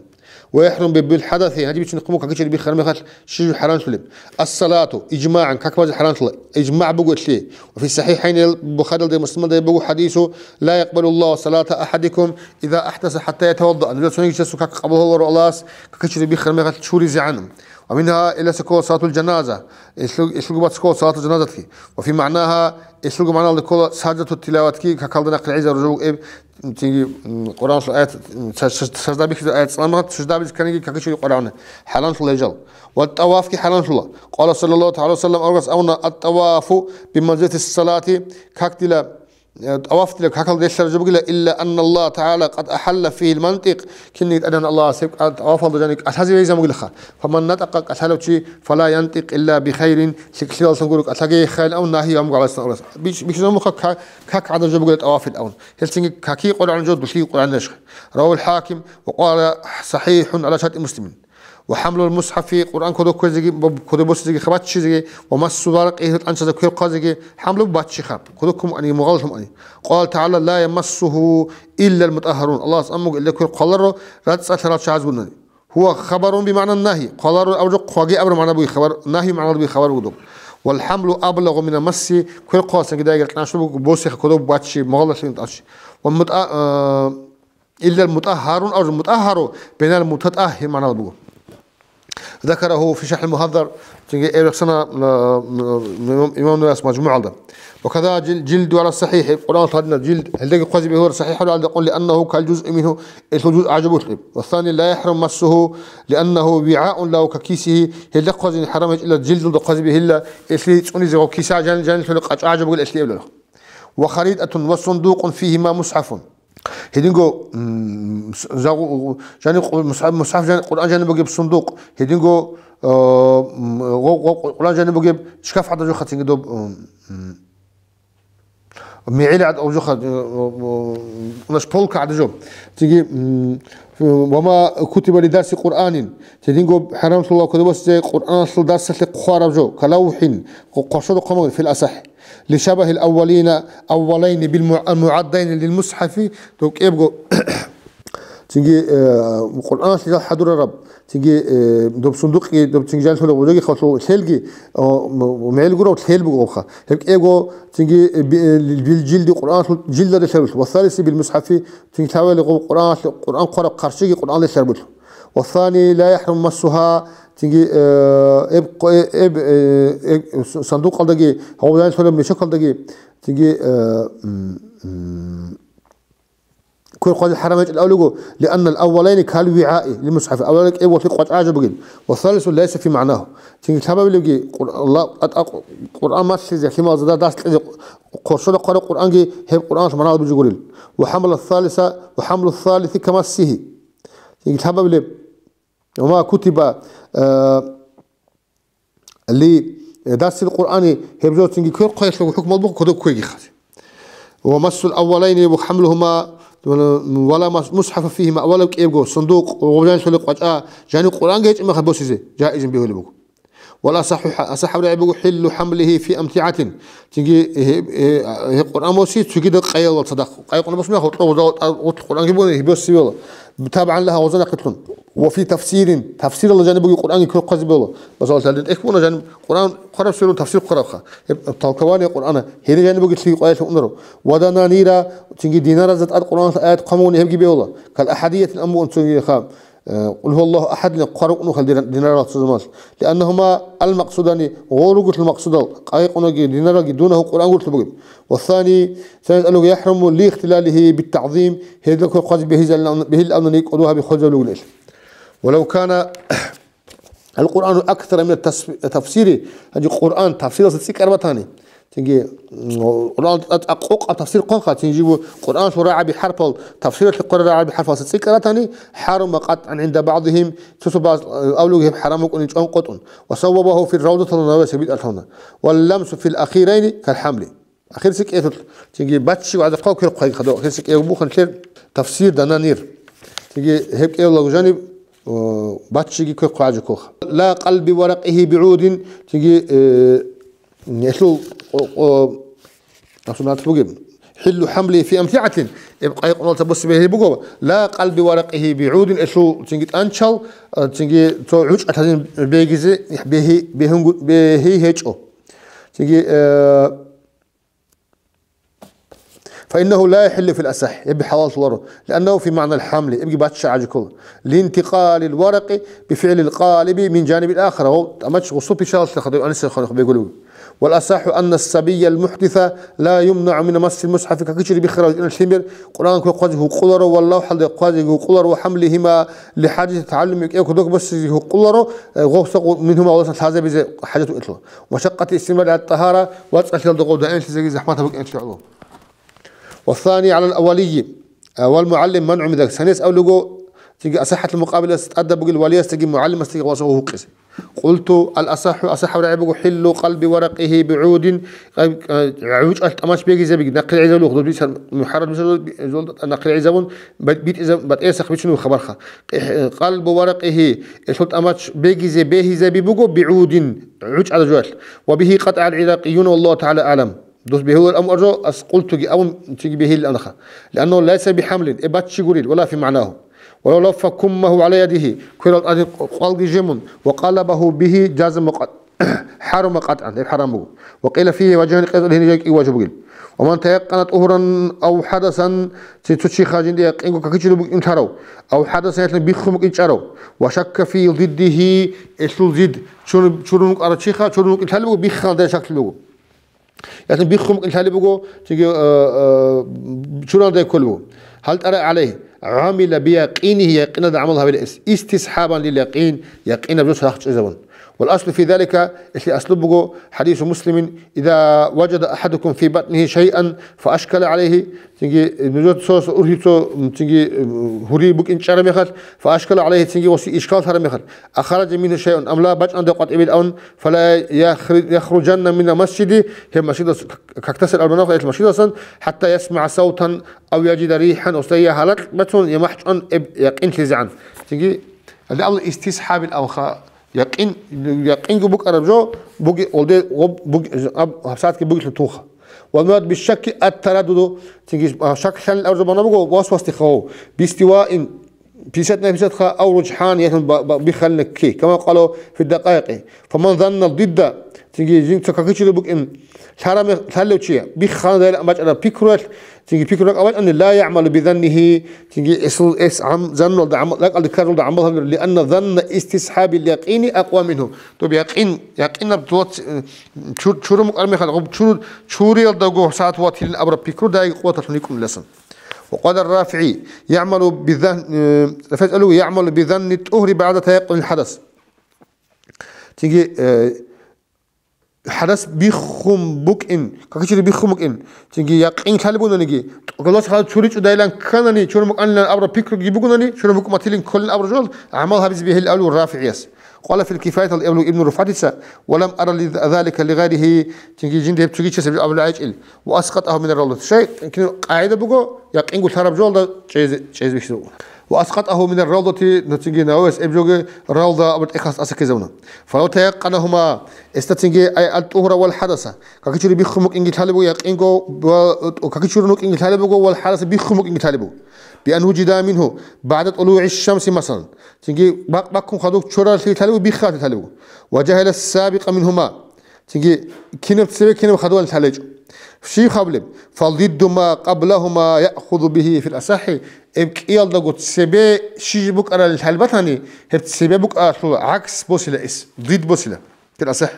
ويحرم بالحدث, гьанже бицунеб хъумул какичӀеб биххараб мехалъ щиб жо хӀарамлъулеб? الصلاة إجماعا, как базе хӀарамлъула, ижмагӀ буго гьелъие. وفي الصحيحين, Бухарилда, Муслималда буго хӀадису: لا يقبل الله صلاة أحدكم إذا أحدث حتى يتوضأ. Нужер цониги чиясул как къабул гьабуларо Аллагьас, какичӀеб биххараб мехалъ чуризегӀан. ومنها, гьелдаса ккола صلاة الجنازة, гьелъул-, гьелъулго бацӀцӀадго ккола صلاة الجنازةги. وفي معناها, гьелъулго магӀналда ккола سجدة التلاوةги, какалда нахъе гӀезарулеб жо буго эб, цинги, м, Къуръаналъул аят, м, са-, са-, сажда бихьизаб аят цӀалараб мехалъ сажда гьабизе кканиги какичӀеб къваригӀуна, хӀарамлъула гьеб жал. والطواف, хӀарамлъула. قال صلى الله تعالى وسلم, аварагас абуна: الطواف بمنزلة الصلاة, как дила, э, тӀаваф дила какалда релълъараб жо бугила, إلا أن الله تعالى قد أحل فيه المنطق, кинниги тӀадегӀан Аллагьас гьеб кӀа-, тӀавафалда жаниб кӀалъазе бегьизабун бугилаха. فمن نطق, кӀалъалев чи, فلا ينطق إلا بخير, лъикӀлъиялдалъун гуро кӀалъаге хъайилан абун нагьи гьабун буго гӀалайгьи ссалату вассалам. Бищ-, бищун мухъа ка-, как гӀадаб жо бугила тӀавафил абун. Гьелцинги какие къваригӀуна жо, дулъие къваригӀуна яшха. رواه الحاكم وقال صحيح على شرط مسلم. وحمل المصحف, Къуръан кодоб кквезеги, бо-, кодоб босизеги, хабаччизеги, ومس ورقه, гьел тӀанчазда квер хъвазеги, хӀамлу баччи хаб, кодоб ккун муани, мугъаллъун муани. قال تعالى: لا يمسه إلا المطهرون. Аллагьас абун буго, гьелда квер хъваларо рацӀцӀалъарал чагӀаз гунани. هو خبر بمعنى النهي. Хъваларо абураб жо хъваге абураб магӀна буго хабар, нагьи магӀналда буго хабар буго доб. والحمل أبلغ من المس, квер хъваласанги дайгел кьаншо буго босиха кодоб баччи, мугъаллъун тӀанчи. ومطأ-, э, إلا المطهرون, абураб жо مطهر بين المتطهر магӀналда буго. ذكره في شرح المحذر, цинги эб рехсана, э, э, имам Нававияс МажмугӀалда. وكذا جل-, جلد على الصحيح, Къуръаналъул гьадинаб жилд, гьелдаги хъвазе бегьуларо, صحيح гьавилан гьелда къун, لأنه كالجزء منه, гьелъул жуз гӀажабулъ. والثاني لا يحرم مسه لأنه وعاء له ككيسه, гьелда хъвазеги хӀарамал гьечӀила, жилдалда хъвазе бегьила, гьелъие цӀунизе гъоб киса жан-, жанилъула къачӀа гӀажаб бугила гьелъие абуларо. وخريطة وصندوق فيهما مصحف. Гьединго, м, с-, жагъу-, жани къу-, мусхӀаб, мусхӀаб жани, Къуръан жани бугеб сундукъ, гьединго, э, м, гъо-, гъо-, Къуръан жани бугеб шкаф гӀадаб жоха цинги доб, м, м, мегӀил гӀадаб жоха, э, э, э, унаш полка гӀадаб жо. Цинги, м, وما كتب لدرس قرآن, гьединго хӀарамлъула кодоб босизе Къуръаналъул дарсалъе хъвараб жо, كلوح, къо-, къошо рухъ мугӀ, في الأصح. لشبه الأولين، أولين بالمع-، المعدين للمصحف, доб кӀебго, цинги, э, Къуръаналъе жал хӀадурараб, цинги, э, доб сундукъги, доб цинги жанлъула гъужаги хавлъу лъелги, о, м-, мегӀил гурав лъел буго гъобха. Гьеб кӀебго, цинги, э, би-, э, бил жилди Къуръаналъул жилда релълъарулъ. والثالث بالمصحف, цинги лъабали гъоб Къуръаналъ-, Къуръан хъвараб хъарчиги Къуръан релълъарбулъ. والثاني لا يحرم مسها, цинги, э, эб, э, эб, э, э, с-, сандукъалдаги, гьав жанлъула мешокалдаги, цинги, э, м, м, квер хъвазе хӀарам гьечӀел авлуго, لأن الأولين كالوعاء للمصحف, авлула кӀеб валъи къвачӀа гӀажаб бугин. والثالث ليس في معناه. Цинги лъабабилебги Къур-, Аллагь, а, а, Къуръан малъизе, лъимал зада дас кьезе, къоршола хъвараб Къуръанги гьеб Къуръаналъ магӀна бижи гурел. وحمل الثالث، وحمل الثالث كمسه. Цинги лъабабилеб, وما كتب, э, ли, э, дарсил Къуръани, гьеб жо цинги квер хъваялъул хӀукмал буго кодоб кквеги хъазе. ومس الأولين وحملهما ولا مص-، مصحف فيهما, авалав кӀебго сундукъ, гъобжанлъули къвачӀа, жани Къуръанги гьечӀеб мехалъ босизе, жаизин бегьулеб буго. والأصح, асахӀаб рагӀи буго, حل حمله في أمتعة. Цинги гьеб, э, гьеб Къуръан боси цогидал къаялал цадахъ. Къайкъуна босмех, гъоркьо гъозал, гъоркь Къуръанги буни, гьеб босизе бела. تبعا لها, гъоза нахъетлъун. وفي تفسير, тафсиралда жаниб буги Къуръанги квер хъвазе бела. Масала, гьалин тӀехь буна жаниб Къуръан хъвараб сверун тафсир хъварабха. Гьеб толкование Къуръана. Гьениб жаниб буги лъиги къваялъ унару. ودنانير, цинги динаразда тӀад Къуръаналъ аят хъвамуни гьебги бела. كالأحدية, аммугун цогиха. Э, قل هو الله أحد хъварукъ нухал дира-, динарал цо замалъ. لأنهما المقصودان, гъо ругулъул макъсудал, къайкъунаги динаралги دونه Къуръан гурлъу бугеб. والثاني, цояз алуг يحرم لاختلاله بالتعظيم, гьелда квер хъвазе бегьизал-, бегьилавнани кӀодо гьаби хвезавлугулел. ولو كان القرآن أكثر من التفسير, гьанже Къуръан тафсиралъа цӀикӀкӀар батани, цинги, м, Къуръан тӀа-, тӀа-, къокъаб тафсир хъванха, цинги жибу Къуръаналъул рагӀаби хӀарпал, тафсиралъе хъвараб рагӀаби хӀарпалъа цӀикӀкӀар батани, حرم قطعا عند بعضهم, цо-цо баз-, авлуги гьеб хӀарам букӀунин чӀван къотӀун. وصوبه في الروضة, Нававияс гьеб битӀалъана. واللمس في الأخيرين كالحمل. Ахирси кӀелъулъ, цинги баччи вагӀза хъвал квер хъвайги хадур, ахирси кӀел бугоха нилъер тафсир дананир. Цинги гьеб кӀелаго жаниб, о, баччиги квер хъвагӀажи кколха. لا قلب ورقه بعود, цинги, э, гьелъул, о, о, асунат бугеб. хӀиллу хӀамли фи амтигӀатин, эб къайкъуналца босизе бегьи буго, ла къалби варакъигьи бигӀудин, элъул цинги тӀанчал, а, цинги цо гӀучӀалъазин бегизе, бегьи, бегьунгу-, бегьи гьечӀо. Цинги, э, فإنه لا يحل في الأصح, эб хӀалаллъуларо, لأنه في معنى الحمل, эбги бачча гӀажиккула, لانتقال الورق بفعل القالب من جانب آخر, гъов тӀамач гъусу пишалалъе хадуй анисехъан бегулев. والأصح أن الصبي المحدث لا يمنع من مس المصحف, какичири биххарав ина лъимер, Къуръан кве хъвазе гьукъуларо, ва лавхӀалде хъвазе гьукъуларо, ва хӀамлигьима лихӀажати тагӀаллуми кӀев кодок босизе гьукъуларо, э, гъовса гъу-, мингьума гъоласан лъазабизе хӀажат вукӀинлъула. Ва шакъати истимрар гӀат тӀагьара, вацӀцӀалъиялда гъов даимлъизеги захӀматаб букӀинлъугӀлу. Ва сани гӀалал авалийи, а, вал мугӀаллим манъу мин залик. Цинги асахӀатул мукъабилас тӀадаб бугел валиясдаги мугӀаллимасдаги гъоласа гьукъизе. Къулту, ал асахӀу, асахӀаб рагӀи буго, хӀиллу къалби варакъигьи бигӀудин, гӀучӀалъ тӀамач бегизабиги, нахъе гӀезалух, доб дица мухӀаррам мисалалда нахъе гӀезабун, ба-, битӀизаб-, батӀиясахъ бичунеб хабарха. Къалбу варакъигьи, элъул тӀамач бегизе бегьизаби буго бигӀудин, гӀучӀалъ жуялъ. Ва бигьи къатӀагӀал гӀиракъиюна, валлагьу тагӀала аълам. Дос бегьулар аму аржо, ас къултуги абун, цинги бегьилил анха. Лианнагьу лайса бихӀамлин, э, баччи гурил, вала фи магӀнагьу. Валав лаффа куммагьу гӀала ядигьи, кверал тӀаде къвалги жемун, ва къалабагьу бигьи жазма къат-, хӀарума къатӀан, гьеб хӀарам буго. Ва къила фигьи важагьани, къезал гьенир жакӀи важа бугил. Ва ман таякъана тӀугьран ав хӀадасан, цин цо чиха жинда якъинго какичӀеб букӀин лъарав, ав хӀадасан ялъун биххун букӀин чӀарав, ва шакка фи зиддигьи, элъул зид, чурун, чурун вукӀарав чиха, чурун вукӀин лъалеб буго, биххана дая шаклъи буго. Ясин биххун букӀин лъалеб буго, цинги, э, э, чураналда кколеб буго. Гьал тӀара гӀалайгьи, гӀамила биякъинигьи, якъиналда гӀамал гьабила эс, истисхӀабан лил якъин, якъинаб жо сахчӀезабун. Вал аслу фи залика, эсли аслу буго, хӀадису Муслимин, иза важада ахадукум фи батнигьи шайъан фа ашкала гӀалайгьи, цинги, э, нужер цо, цо ургьиб цо, м, цинги, э, гьури букӀин чӀараб мехалъ, фа ашкала гӀалайгьи, цинги гъоси ишкал лъараб мехалъ, ахараджа мингьу шайъун ам ла, бачӀанде къватӀибил авун, фала яхри-, яхружанна минал масжиди, гьеб масжидас к-, к-, кактасел арбанахъ ил масжидасан, хӀатта ясмагӀа савтан ав яжида рихӀан, осда я гьалакь бацун, я махӀчӀван эб якъинлъизегӀан. Цинги, гьале абула истисхӀабил авха, якъин, якъинго букӀараб жо, буги, олде, гъоб, буги, аб, гьабсагӀатги бугелъул тунха. Ва мурад бишшакки ат-тараддуду, цинги, а, шак лъанил абураб жо бана буго, васвасдихъ гьав, бистиваин, пятьдесят на пятьдесят ха ав ружхӀан, яхӀун ба-, ба-, биххалина кки, кама къала фи дакъаикъи. Фаман занна дидда, цинги жинца какичӀеб букӀин лъараме-, лъалев чи, биххана дайла бачӀараб пикруялъ, цинги пикру ракӀа бачӀани, ла ягӀмалу би заннигьи, цинги эсул эс гӀам-, заннулда гӀамал, ракӀалде ккарулда гӀамал гьабилур, лианна занна истисхӀабил якъини акъва мингьу. Доб якъин, якъинаб доц-, чур-, чурун букӀар мехалъ, гъуб чур-, чуриялдаго сагӀат ватилин абураб пикру дайги къуваталъун йикӀуниласан. Ва къала РафигӀи, ягӀмалу бизан-, э, РафигӀи цӀалуго, ягӀмалу бизанни тӀугьри багӀда таякъунил хӀадас. Цинги, э, хӀадас биххун букӀин, какичӀеб биххун букӀин, цинги якъин лъалеб бугониги, тӀокӀалъос хадуб чури чӀудайилан кканани, чурун букӀанилан абураб пикруги бугонани, чурун букӀматилин кколин абураб жо гӀамал гьабизе бегьилин абулеб РафигӀияс. Къала фил кифаятал абулеб Ибну Руфатица, ва лам ара ли-, залика ли гъайригьи, цинги жинда гьеб цогичияс гьеб жо абулеб гьечӀил. Ва аскъатагьу минар равдати. Шай, кин къагӀида буго, якъинго лъараб жоялда чӀезе-, чӀезе бихьизабуна. Ва аскъатагьу минар равдати, нуцинги Нававияс гьеб жоги равда абураб тӀехьалъ тӀаса ккезабуна. Фалав таякъанагьума, эсда цинги ай ат-тӀугьра вал хӀадаса, какичӀеб биххун букӀинги лъалеб буго якъинго, ва, какичӀеб букӀинги лъалеб буго, вал хӀадаса биххун букӀинги лъалеб буго. Биан вужида мингьу багӀда тӀулугӀи шамси, масалан. Цинги бакъ баккун хадуб чуралъи лъалеб буго, биххалъи лъалеб буго. Ва жагьила сабикъа мингьума. Цинги кинаб цебе кинаб хадуван лъалечӀо. Щиб хабулеб? Фалдидду ма къаблагьума яхузу бигьи фил асахӀи. Эб кӀиялдаго цебе щиж букӀарал лъалбатани, гьеб цебе букӀаралъул гӀакс босила эс, дид босила. Фил асахӀ.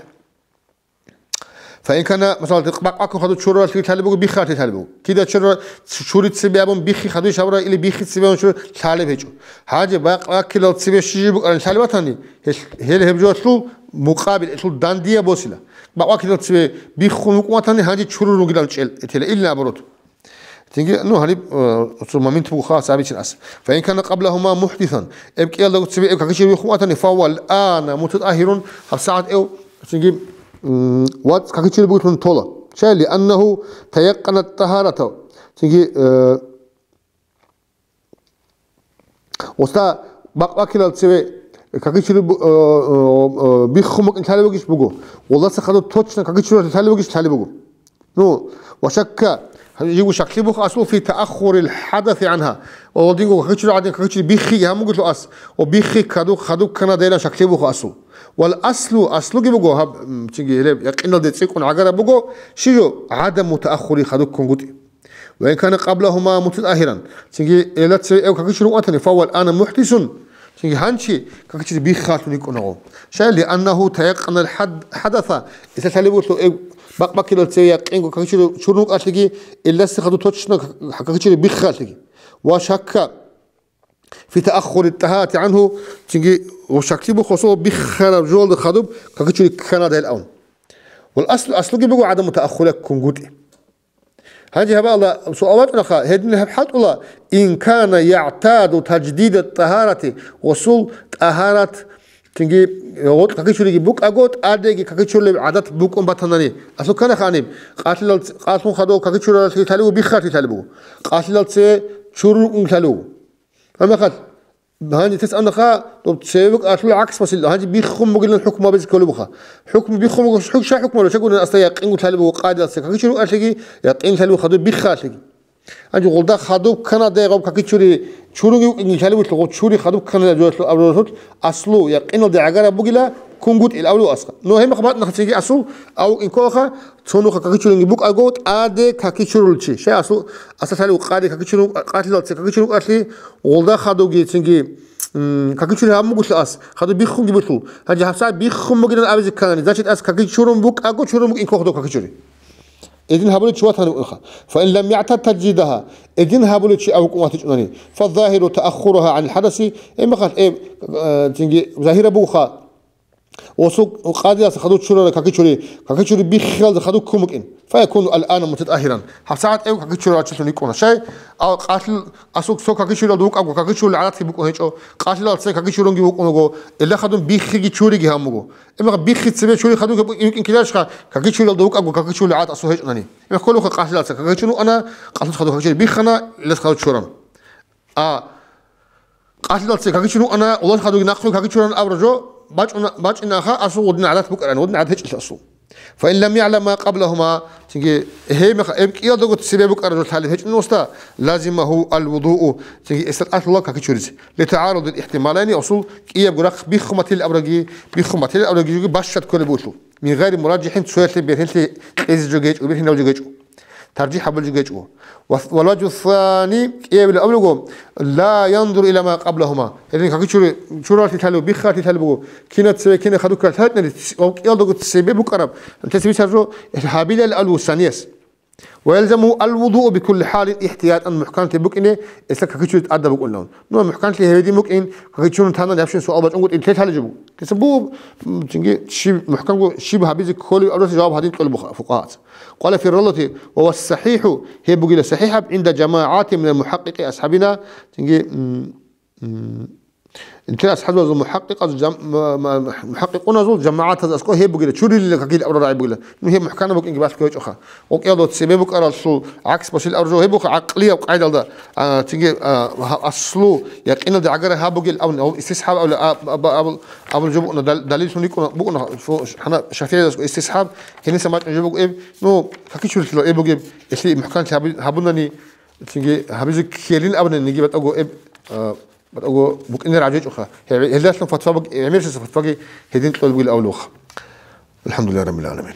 Фаин кана, масала, бакъ баккун хадур чуралъи лъалеб буго, биххалъи лъалеб буго. Кида чура-, чури цебе абун биххи хадуй шабра или биххи цебе абун чура лъалеб гьечӀо. Гьанже бакъ баккилал цебе щиж букӀарал лъалбатани, гьел, гьел гьеб жоялъул мукъабил, гьелъул дандия босила. Бакъ баккилал цебе биххун вукӀун ватани, гьанже чурун ругилан чӀел, этела, или наоборот. Цинги, ну, гьаниб, э, цо момент буго хас абичин ас. Фаин кана къаблагьума мухдисан. Эб кӀиялдаго цебе эб какичӀеб биххун ватани, фавал ана мутатӀагьирун, гьабсагӀат эв, цинги, м, вац какичӀеб бугелъун тола. Шай, лианнагьу таякъана тӀагьарата. Цинги, э, Оста бакъ баккилал цеве какичӀеб бу-, э, э, э, биххун букӀин лъалеб бугищ буго. Валласа хадуб точно какичӀеб лъалеб бугищ лъалеб буго. Ну, ва шакка, Гьанже жибго шаклъи буха асул фи тааххурил хӀадаси гӀанха. Ва гьадинго какичури гӀадин какичури биххиги гьамугелъул ас, ва биххи кадуб-, кадуб кканадайилан шаклъи буха асул. Вал аслу, аслуги буго, гьаб, м, цинги гьелеб якъиналде цӀикӀкӀун гӀагараб буго, щиб жо, гӀадаму тааххури кадуб ккунгутӀи. Ва ин кана къаблагьума мутатӀагьиран, цинги гьелда цеве эв какичури вукӀанани, фавал ана мухӀдисун, цинги гьанчи какичури биххалъун йикӀунагъо. Шай, лианнагьу таякъанал хӀад-, хӀадаса, гьесда лъалеб буго эв бакъ-баккилал цеве якъинго какичури чурун вукӀалъиги, гьелдаса хадуб точно как-, какичури биххалъиги. Ва шакка фи тааххури тӀагьарати гӀанху, цинги ва шаклъи буха асул биххараб жоялда хадуб какичури кканадайилан. Вал аслу, аслуги буго гӀадаму тааххури ккунгутӀи. Гьанже гьаб Аллагь суал вачӀунаха, гьедин гьеб хӀалтӀула, ин кана ягӀтаду таждида тӀагьарати, асул тӀагьарат, цинги гъоркь какичуриги букӀаго, тӀадеги какичурилеб гӀадат букӀун батанани. Асул кканаха гьаниб, къалъилал ц-, къалъун хадув какичуралъе лъалев вуго, биххалъе лъалеб буго. Къалъилал цеве чурун вукӀун лъалев вуго. Гьанже тес анаха, доб цеве букӀаралъул гӀакс басил, гьанже биххун бугилан хӀукму гьабизе кколеб буха. ХӀукму биххун буго, хӀук-, щай хӀукму гьабилеб? Щайгурелъул асда якъингу лъалеб буго къадилъе, какичури вукӀалъеги, якъин лъалеб буго хадуб биххалъеги. Гьанже гъолда хадуб кканадайгъаб какичури чурунги вукӀинги лъалеб буго, чури хадуб кканадайгъаб жоялъул абуралъул аслу якъиналде гӀагараб бугила, ккунгутӀил абулев асха. Ну, гьеб мехалъ батӀа нахъа цинги асул, ав вукӀин кколаха, цо нуха какичуринги букӀаго, тӀаде какичурулчи. Щай асул, асда лъалев вуго къаде какичурун, къалъилал цеве какичурун вукӀалъе, гъолда хадуги цинги, м, какичури гьабун бугелъул ас, хадуб биххунги бугелъул. Гьанже гьабсагӀат биххун бугилан абизе кканани, значит, ас какичурун букӀаго, чурун букӀин ккола хадуб какичури. Гьедин гьабулев чи ватани вукӀинаха. Фа ин лам ягӀтад таждидагьа, гьедин гьабулев чи ав вукӀун ватичӀунани, фаззагьиру тааххуругьа гӀанил хӀадаси, гьеб мехалъ, э, э, цинги загьираб бугоха, асул къадилъе хадуб чурараб какичури, какичури биххиялда хадуб ккун букӀин. Фаякуну алана мутатӀагьиран. ГьабсагӀат эв какичурарав чилъун йикӀуна. Щай, а, къалъил-, асул цо какичуралда вукӀаго, какичурулел гӀадатги букӀун гьечӀо, къалъилал цеве какичурунги вукӀун вуго, гьелда хадуб биххиги чуриги гьабун буго. Гьеб мехалъ биххи цеве чури хадуб йикӀин кидаха, какичуралда вукӀаго, какичурулел гӀадат асул гьечӀунани. Гьеб мехалъ кколаха къалъилал цеве какичурун вукӀана, къалъулъ хадуб какичури биххана, гьелдаса хадуб чурана. А къалъилал цеве какичурун вукӀана, улал хадубги нахъе какичуран абураб жо бачӀуна-, бачӀинаха асул гъудин гӀадат букӀарабани, гъудин гӀадат гьечӀелъул асул. Фа ин лам ягӀлама къаблагьума, цинги гьеб мехалъ, эб кӀиялдаго цебе букӀараб жо лъалеб гьечӀун вугоса, лазимагьу алвудуу, цинги эсда къалъула какичуризе. ЛитагӀарудил ихтималайни, асул кӀиябго рахъ биххун батилин абураги, биххун батилин абураги жоги бащад кколеб бугелъул. Мин гъайри муражжихӀин, цоялъе бергьенлъи кьезе жо гьечӀо, бергьинав жо гьечӀо. ТаржихӀ гьабулеб жо гьечӀо. Ва, вал важу сани, кӀиябилеб абулаго, ла яндуру ила ма къаблагьума. Гьедин какичури чуралъе лъалев, биххалъе лъалеб буго. Кинаб цеве, кинаб хадуб ккаралъе лъалеб буго, гьав кӀиялдаго цебе букӀараб. Гьанже цебе бицараб жо, гьабилел алву санияс. Ва ялзаму алвудуу бикулли хӀалин ихтиятан, мухӀканлъи букӀине, эсда какичури тӀадаб букӀунилан. Ну, мухӀканлъи гьедин букӀин, какичурун танани гьаб щиб суал бачӀунгутӀи лъе лъалеб жо буго. Гьесаб буго, м, цинги щиб мухӀканго щиб гьабизе кколеб абуралъе жаваб гьадин кьолеб буго фукъагьаца. Къала фи раллати, ва вассахӀихӀу, гьеб бугила сахӀихӀаб, гӀинда жамагӀатин минал мухӀакъикъи асхӀабина, цинги, м, м, нилъер асхӀабазул мухӀакъикъазул жам-, ма-, ма-, мухӀакъикъуназул жамагӀатаз аскӀо гьеб бугила, чурилила какил абурал рагӀи бугила. Ну, гьеб мухӀканаб букӀинги балъго гьечӀоха. Ва кӀиялда цебе букӀаралъул гӀакс босил абураб жо гьеб буго гӀакълияб къайдалда, а, цинги, а, гьа-, аслу, якъиналде гӀагара гьаб бугел абун, гьав истисхӀаб абула, а, а, а, абул, абул жо букӀуна, дал-, далиллъун йикӀуна, букӀуна, фу-, гьана шафигӀидасго истисхӀаб, гьениса мачӀун жо буго эб, ну, какичурилъила эб бугеб, гьелъи мухӀканлъи гьаби-, гьабунани, цинги гьабизе ккелин абунани, ниги батӀаго эб, а, батӀаго букӀинер гӀажечӀоха. Гье-, гьелдалъун фатва буг-, гӀемерисеса фатваги гьедин кьолеб бугил авлуха. АлхӀамдулиллагьи раббил гӀаламин.